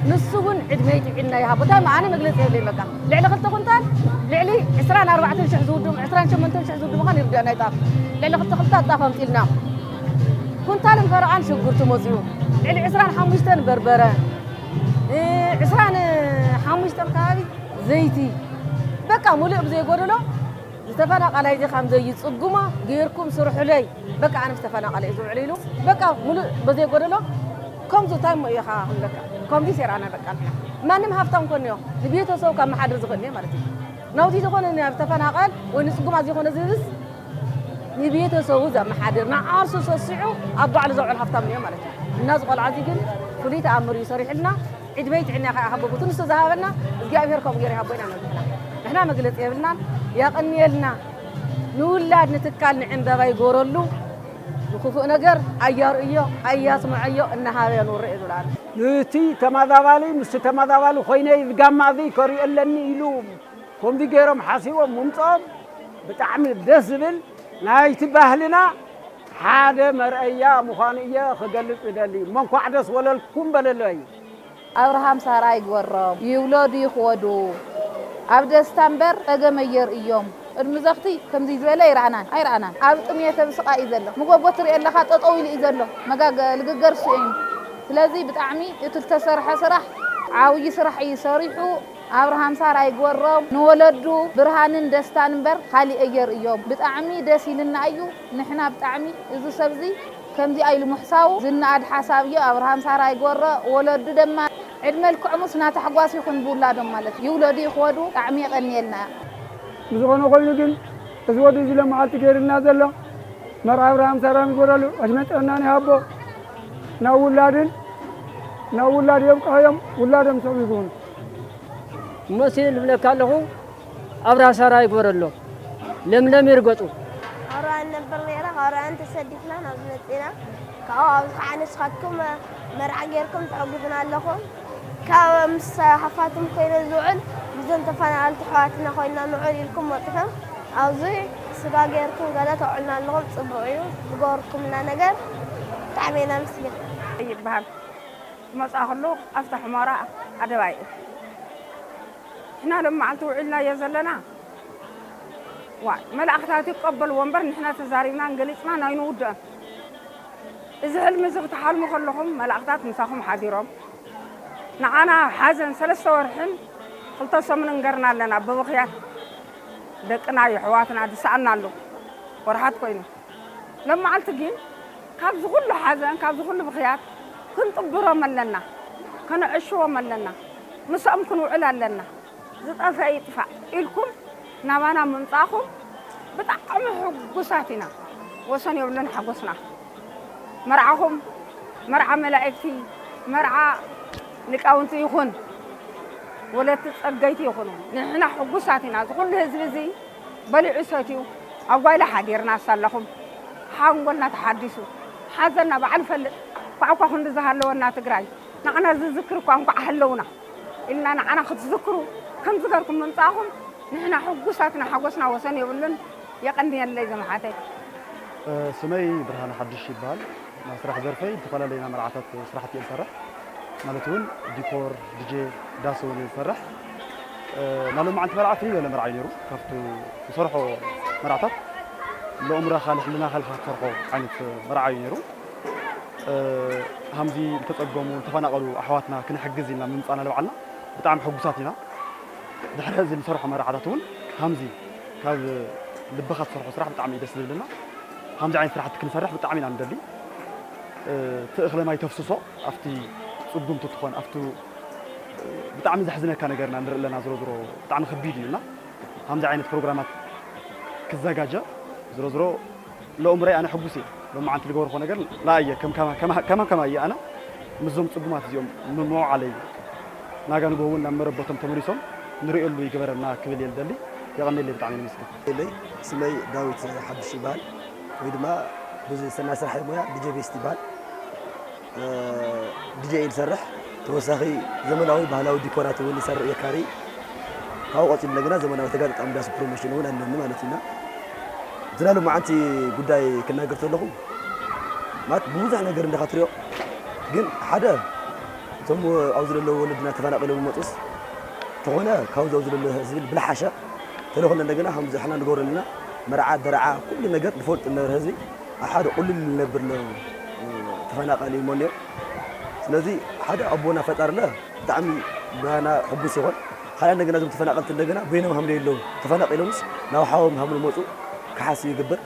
ንሱ እውን ዕድመ ጥዕና ይሃቦ። እንታይ እሞ ኣነ መግለጺ የብለይን በቃ። ልዕሊ ክልተ ኩንታል፣ ልዕሊ ዕስራን ኣርባዕተን ሽሕ ዝውድም፣ ዕስራን ሸሞንተን ሽሕ ዝውድም ምዃን ይርድአና እዩ ጣፍ። ልዕሊ ክልተ ኩንታል ጣፍ ኣምጺእልና። ኩንታልን ፈረቓን ሽጉርቲ መጺኡ። ልዕሊ ዕስራን ሓሙሽተን በርበረ። እ፣ ዕስራን ሓሙሽተን ከባቢ ዘይቲ። በቃ ሙሉእ ብዘይጎደሎ ዝተፈናቐላይ እዚ ከም ዘይጽጉማ ጌርኩም ስርሑለይ። በቃ ኣነ ምስ ተፈናቐለ እየ ዝውዕል ኢሉ በቃ ሙሉእ በዘይ ጎደሎ ከምዚ እንታይ እሞ ኢኻ ንብለካ። ከምዚ ሴራና በቃ ንሕና ማንም ሃብታም ኮንዮ ንቤተሰቡ ካብ መሓድር ዝኽእል እየ ማለት እዩ። ናውቲ ዝኾነ ናብ ተፈናቐል ወይ ንጽጉማት ዘይኮነ ዝህብስ ንቤተሰቡ ዘመሓድር ንዓርሱ ሰሲዑ ኣብ ባዕሉ ዘውዕል ሃብታም እየ ማለት እዩ። እና እዚ ቆልዓ እዚ ግን ፍሉይ ተኣምር እዩ ሰሪሕልና። ዕድመይ ጥዕና ከኣ ሃቦ፣ በቲ ንሱ ዝሃበና እግዚኣብሔር ከምኡ ገይሩ ይሃቦ ኢና ንብል ንሕና። ንሕና መግለጺ የብልናን። ያቐንየልና። ንውላድ ንትካል ንዕንበባ ይጎረሉ። ንክፉእ ነገር ኣያርእዮ ኣያስምዐዮ እናሃበ የኑረ እዩ ዝብላሉ። ንቲ ተማዛባሊ ምስቲ ተማዛባሊ ኮይነ ዝጋማ እዚ ከሪኦ ኣለኒ ኢሉ ከምዚ ገይሮም ሓሲቦም ምምፅኦም ብጣዕሚ ደስ ዝብል ናይቲ ባህልና ሓደ መርኣያ ምዃኑ እየ ክገልፅ እደሊ። እሞ እንኳዕ ደስ ወለልኩም በለለይ። ኣብርሃም ሳራ ይግበሮም፣ ይውለዱ ይኽወዱ፣ ኣብ ደስታ እምበር ጸገም ኣየርእዮም። ቅድሚ ዘኽቲ ከምዚ ዝበለ ኣይረኣናን፣ ኣይረኣናን። ኣብ ጥምየት ኣብ ስቓይ እዩ ዘሎ። መጎጎ ትርኢ ኣለኻ፣ ጠጠው ኢሉ እዩ ዘሎ። መጋገ-፣ ልግገር እሱ እዩ። ስለዚ ብጣዕሚ እቲ ዝተሰርሐ ስራሕ ዓብዪ ስራሕ እዩ ሰሪሑ። ኣብርሃም ሳራ ይግበሮም፣ ንወለዱ ብርሃንን ደስታን እምበር ካሊእ ኣየርእዮም። ብጣዕሚ ደስ ኢልና እዩ። ንሕና ብጣዕሚ እዚ ሰብዚ ከምዚኣ ኢሉ ምሕሳዉ ዝነኣድ ሓሳብ እዩ። ኣብርሃም ሳራ ይግበሮ፣ ወለዱ ደማ ዕድመ ልክዖምስ ናታሕጓስ ይኹን ብውላዶም ማለት እዩ። ይውለዱ ይኽወዱ፣ ብጣዕሚ የቐንየልና። ብዝኾነ ኮይኑ ግን እዚ ወዲ እዚ ሎመዓልቲ ገይርልና ዘሎ መርዓ ኣብርሃም ሳራ ይግበረሉ፣ ዕድመ ጥዕናን ይሃቦ። ናብ ውላድን ናብ ውላድ የብቅሖም፣ ውላዶም ሰው ይኹን። መሲል እብለካ ኣለኹ፣ ኣብርሃ ሳራ ይግበረሎ፣ ለምለም ይርገጹ። ካብ ሮያን ነበር ነይረ፣ ካብ ሮያን ተሰዲፍና ናብዚ መጺና። ካብኡ ኣብዚ ከዓ ንስኻትኩም መርዓ ጌርኩም ተሐጉዙና ኣለኹም። ካብ ምስ ሃፋትም ኮይነ ዝውዕል፣ ምስዞም ተፈናቐልቲ ኣሕዋትና ኮይንና ንውዕል ኢልኩም ወጺኹም፣ ኣብዚ ስጋ ጌርኩም ገለ ተውዕልና ኣለኹም። ጽቡቕ እዩ፣ ዝገበርኩምና ነገር ብጣዕሚ ኢና ነመስግን። ይበሃል። ዝመጻ ከሎ ኣብታ ሑመራ ኣደባይ። ንሕና ሎም መዓልቲ ውዒልናዮ ዘለና። ዋይ፣ መላእኽታት ይቀበልዎ እምበር ንሕና ተዛሪብናን ገሊጽናን ኣይንውድኦን። እዚ ሕልሚ እዚ ክትሓልሙ ከለኹም መላእኽታት ምሳኹም ሓዲሮም። ንዓና ሓዘን ሰለስተ ወርሕን ክልተ ሰሙንን ገርና ኣለና ብብኽያት። ደቅና የሕዋትና ዝሰኣና ኣሎ። ወርሓት ኮይኑ። ሎም መዓልቲ ግን ካብዚ ኩሉ ሓዘን፣ ካብዚ ኩሉ ብኽያት ክንጥብሮም ኣለና፣ ከነዕሽዎም ኣለና፣ ምስኦም ክንውዕል ኣለና። ዝጠፍአ ይጥፋእ ኢልኩም ናባና ምምጻእኹም ብጣዕሚ ሕጉሳት ኢና። ወሰን የብሉን ሓጎስና። መርዓኹም መርዓ መላእክቲ፣ መርዓ ሊቃውንቲ ይኹን፣ ወለቲ ጸገይቲ ይኹኑ። ንሕና ሕጉሳት ኢና። እዚ ኩሉ ህዝቢ እዚ በሊዑ ሰትዩ ኣብ ጓይላ ሓዲርና ሳለኹም ሓንጎልና ተሓዲሱ፣ ሓዘንና ባዕሉ ፈልጥ። ኳዕኳ ክንዲ ዝሃለወና ትግራይ ንዓና ዝዝክር እኳ እንኳዕ ሃለውና ኢልና ንዓና ክትዝክሩ ከምዚ ገርኩም ምምጻእኹም ንሕና ሕጉሳት ኢና። ሓጎስና ወሰን የብሉን። የቐንየለይ ዘመሓተይ። ስመይ ብርሃነ ሓድሽ ይበሃል። ናብ ስራሕ ዘርፈይ ዝተፈላለየ ናይ መርዓታት ስራሕቲ እየ ዝሰርሕ። ማለት እውን ዲኮር፣ ዲጄ፣ ዳስ እውን እየ ዝሰርሕ። እ፣ ናይ ሎማዓንቲ መርዓ ፍልይ ዝበለ መርዓ እዩ ነይሩ። ካብቱ ዝሰርሖ መርዓታት ለእምሮኻ ልሕልናኻ ኢልካ ትሰርሖ ዓይነት መርዓ እዩ ነይሩ። እ፣ ሃምዚ ዝተፀገሙ ዝተፈናቐሉ ኣሕዋትና ክንሕግዝ ኢልና ምምፃእና ንባዕልና ብጣዕሚ ሕጉሳት ኢና። ድሕሪ እዚ ንሰርሖ መርዓታት እውን ሃምዚ ካብ ልብኻ ትሰርሖ ስራሕ ብጣዕሚ እዩ ደስ ዝብልና። ሃምዚ ዓይነት ስራሕቲ ክንሰርሕ ብጣዕሚ ኢና ንደሊ። እቲ እኽለ ማይ ተፍስሶ ኣብቲ ፅጉምቲ ትኾን ኣብቲ ብጣዕሚ ዘሕዝነካ ነገር ኢና ንርኢ ኣለና። ዝሮ ዝሮ ብጣዕሚ ከቢድ እዩ እና ሃምዚ ዓይነት ፕሮግራማት ክዘጋጀ ዝሮ ዝሮ ለኡምረይ ኣነ ሕጉስ እየ። ሎማዓንቲ ዝገበርኮ ነገር ለኣየ ከም ከማ ከማ እየ ኣነ ምስዞም ፅጉማት እዚኦም ምምውዓለይ ናጋ ንግሆ እውን ናብ መረበቶም ተመሊሶም ንርእየሉ ይግበረና ክብል እየ ዝደሊ። የቐንየለይ ብጣዕሚ እየ ዝመስግን። የለይ ስመይ ዳዊት ሓድሽ ይበሃል ወይ ድማ ብሰናይ ስራሕ ሞያ ዲጄ ቤስት ይበሃል። ዲጄ እየ ዝሰርሕ። ተወሳኺ ዘመናዊ ባህላዊ ዲኮራት እውን ይሰርሕ የካሪ። ካብኡ ቀፂሉ እንደገና ዘመናዊ ተጋጣጣሚ ዳስ ፕሮሞሽን እውን ኣለኒ ማለት ኢና። ዝና ሎማዓንቲ ጉዳይ ክናገር ተለኹ ማለት ብብዙሕ ነገር እንዲኻ ትሪኦ ግን ሓደ እቶም ኣብኡ ዘለዉ ወለድና ተፈናቒሎም ይመፁስ ተኾነ ካብዚ ኣብዚ ዘሎ ህዝቢ ብልሓሸ ተለኾነ እንደገና ከምዚ ሕና ንገብረልና መርዓ ደርዓ ኩሉ ነገር ዝፈልጡ ዝነበረ ህዝቢ ኣብ ሓደ ቁልል ዝነብር ኣሎ ተፈናቃሊ እዩ ሞኒዮ ስለዚ ሓደ ኣቦና ፈጣርለ ብጣዕሚ ባና ሕጉስ ይኾን ካልኣ እንደገና እዞም ተፈናቀልቲ እንደገና በይኖም ሃምለ የለዉ ተፈናቂሎምስ ናብ ሓዎም ሃምሉ መፁ ክሓስ ይግብር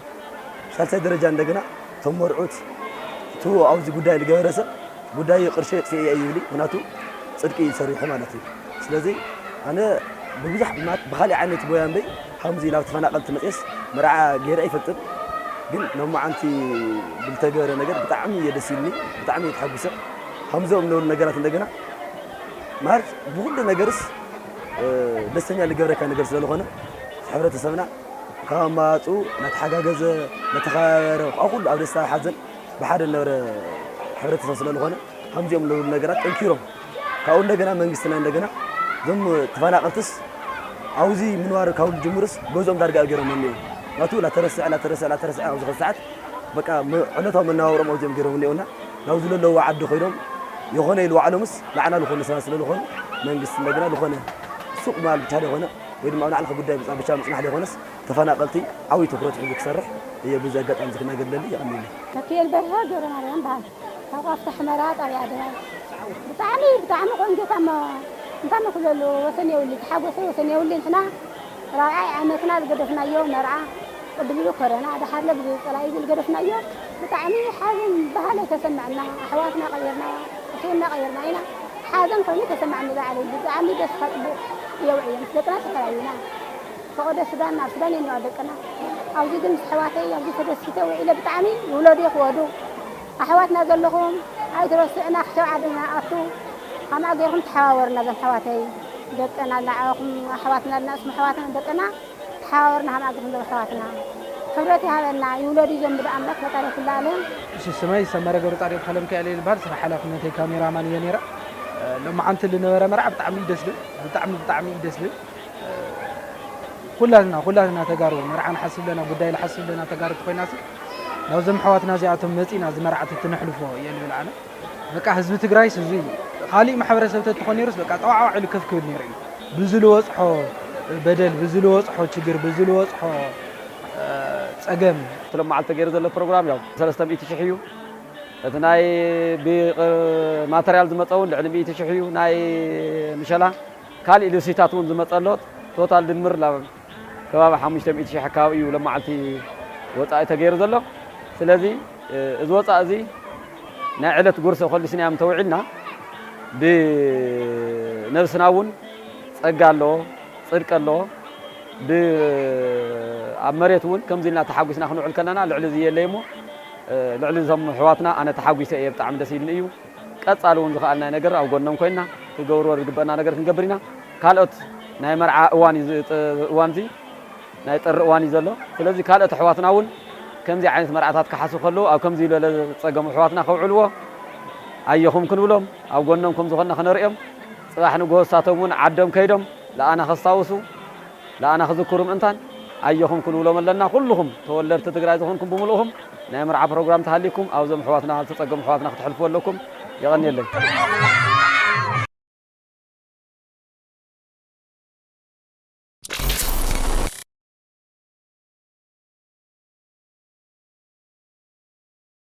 ሳልሳይ ደረጃ እንደገና እቶም መርዑት እቲ ኣብዚ ጉዳይ ዝገበረ ሰብ ጉዳይ ቅርሸ የጥፍኤ እየ ይብል ምክንያቱ ፅድቂ እዩ ሰሪሑ ማለት እዩ ስለዚ ኣነ ብብዙሕ ብካሊእ ዓይነት ቦያ እምበይ ከምዚ ናብ ተፈናቀልቲ መፅኤስ መርዓ ገይረ ኣይፈልጥን ግን ሎማዓንቲ ብልተገበረ ነገር ብጣዕሚ እየ ደስ ኢልኒ ብጣዕሚ እየ ተሓጉሰ ከምዚኦም ንብሉ ነገራት እንደገና ማለት ብኩሉ ነገርስ ደስተኛ ዝገብረካ ነገር ስለዝኮነ ሕብረተሰብና ካብ ኣማራፅኡ እናተሓጋገዘ እናተኸባበረ ካብ ኩሉ ኣብ ደስታ ሓዘን ብሓደ ዝነበረ ሕብረተሰብ ስለዝኾነ ከምዚኦም ዝብሉ ነገራት ጠንኪሮም ካብኡ እንደገና መንግስትና እንደገና እዞም ተፈናቀልትስ ኣብዚ ምንባር ካብ ዝጅምሩስ ገዝኦም ዳርጋ ገይሮም እኒኦ ናቱ ላተረስዐ ላተረስዐ ላተረስዐ ኣብዚ ሰዓት በቃ ዕለታዊ መነባብሮም ኣብዚኦም ገይሮም እኒኦና ናብዚ ዘለዎ ዓዲ ኮይኖም የኾነ ኢሉ ባዕሎምስ ንዓና ዝኾነ ሰባት ስለዝኾኑ መንግስቲ እንደገና ዝኾነ ሱቕ ምባል ብቻ ዘይኮነ ወይ ድማ ኣብ ንዓልኻ ጉዳይ ብቻ ምፅናሕ ዘይኮነስ ተፈናቐልቲ ዓብዪ ትኹረት ሒዙ ክሰርሕ እየ በዚ ኣጋጣሚ እዚ ክናገር ደሊ የቐንየለይ። ተኪኤል በርሀ ገብረማርያም በሃል ካብ ቃፍታ ሕመራ ጣብያ ኣደባይ ብጣዕሚ ብጣዕሚ ቆንጆ ታሞ እንታይ መክለሉ ወሰን የብሉ ተሓጎሰ ወሰን የብሉ ንሕና ራብዓይ ዓመትና ዝገደፍናዮ መርዓ ቅድሚኡ ኮረና ደሓርለ ብዘይ ፀላኢ ዝገደፍናዮ ብጣዕሚ ሓዘን ባህል ኣይተሰመዐና ኣሕዋትና ቀይርና ኣኺብና ቀይርና ኢና ሓዘን ኮይኑ ተሰማዕኒ ባዕለይ ብጣዕሚ ደስታ ፅቡቕ የውዕየ ምስ ደቅና ተፈላሊና ፈቐዶ ሱዳን ናብ ሱዳን የንዋ ደቅና ኣብዚ ግን ምስ ኣሕዋተይ ኣብዚ ተደሲተ ውዒለ ብጣዕሚ ውለዱ ይኽወዱ ኣሕዋትና ዘለኹም ኣይትረስዕና ክሸው ዓድና ኣቱ ከምኣ ገይርኩም ተሓባበሩና ዘም ኣሕዋተይ ደቅና ንዓኹም ኣሕዋትና ንስም ኣሕዋትና ደቅና ተሓባበሩና ከምኣ ገይርኩም ዘም ኣሕዋትና ክብረት ይሃበና ይውለዱ እዮም ብዶ ኣምላክ ፈጣሪ ኩሉ ኣለም እሺ ስመይ ሰመረ ገብረፃድቕ ተኸለሚካኤል እየ ዝበሃል ስራሕ ሓላፍነተይ ካሜራማን እየ ነይረ ሎማዓንቲ ዝነበረ መርዓ ብጣዕሚ እዩ ደስ ዝብል ብጣዕሚ ብጣዕሚ እዩ ደስ ዝብል ኩላትና ኩላትና ተጋሩ መርዓ ንሓስብ ኣለና ጉዳይ ንሓስብ ኣለና ተጋሩ ተኮይናሲ ናብዞም ኣሕዋትና እዚኣቶም መፂና እዚ መርዓቲ ትነሕልፎ እየ ዝብል ኣነ በቃ ህዝቢ ትግራይስ እዚ እዩ ካሊእ ማሕበረሰብ ተትኾን ነይሩስ በቃ ጠዋዕዋዕ ኢሉ ከፍ ክብል ነይሩ እዩ ብዝልወፅሖ በደል ብዝልወፅሖ ችግር ብዝልወፅሖ ፀገም እቲ ሎማዓልቲ ተገይሩ ዘሎ ፕሮግራም ያው ሰለስተ ሚእቲ ሽሕ እዩ እቲ ናይ ብማተርያል ዝመፀ እውን ልዕሊ ሚእቲ ሽሕ እዩ ናይ ምሸላ ካሊእ ልብሲታት እውን ዝመፀ ኣሎ ቶታል ድምር ናብ ከባቢ ሓሙሽተ ሚእቲ ሽሕ ኣካባቢ እዩ ሎማዓልቲ ወፃኢ ተገይሩ ዘሎ ስለዚ እዚ ወፃኢ እዚ ናይ ዕለት ጉርሲ ኮሊስናዮም ተውዒልና ብነብስና እውን ፀጋ ኣለዎ ፅድቂ ኣለዎ ብ ኣብ መሬት እውን ከምዚ ኢልና ተሓጒስና ክንውዕል ከለና ልዕሊ እዚ የለይ እሞ ልዕሊ እዞም ኣሕዋትና ኣነ ተሓጒሰ እየ። ብጣዕሚ ደስ ኢልኒ እዩ። ቀፃሊ እውን ዝኸኣልናዮ ነገር ኣብ ጎኖም ኮይንና ክገብርዎ ዝግበአና ነገር ክንገብር ኢና። ካልኦት ናይ መርዓ እዋን እዩ እዚ ጥ- እዋን እዚ ናይ ጥሪ እዋን እዩ ዘሎ። ስለዚ ካልኦት ኣሕዋትና እውን ከምዚ ዓይነት መርዓታት ክሓስቡ ከለዉ ኣብ ከምዚ ዝበለ ፀገም ኣሕዋትና ከውዕልዎ ኣየኹም ክንብሎም ኣብ ጎኖም ከም ዝኾንና ክነርእዮም፣ ፅባሕ ንግሆ ንሳቶም እውን ዓዶም ከይዶም ለኣና ከስታውሱ ለኣና ክዝክሩ ምእንታን ኣየኹም ክንብሎም ኣለና። ኩልኹም ተወለድቲ ትግራይ ዝኾንኩም ብምልእኹም ናይ መርዓ ፕሮግራም ተሃሊኩም ኣብዞም ኣሕዋትና ዝተፀገሙ ኣሕዋትና ክትሕልፍዎ ኣለኩም። የቐንየለይ።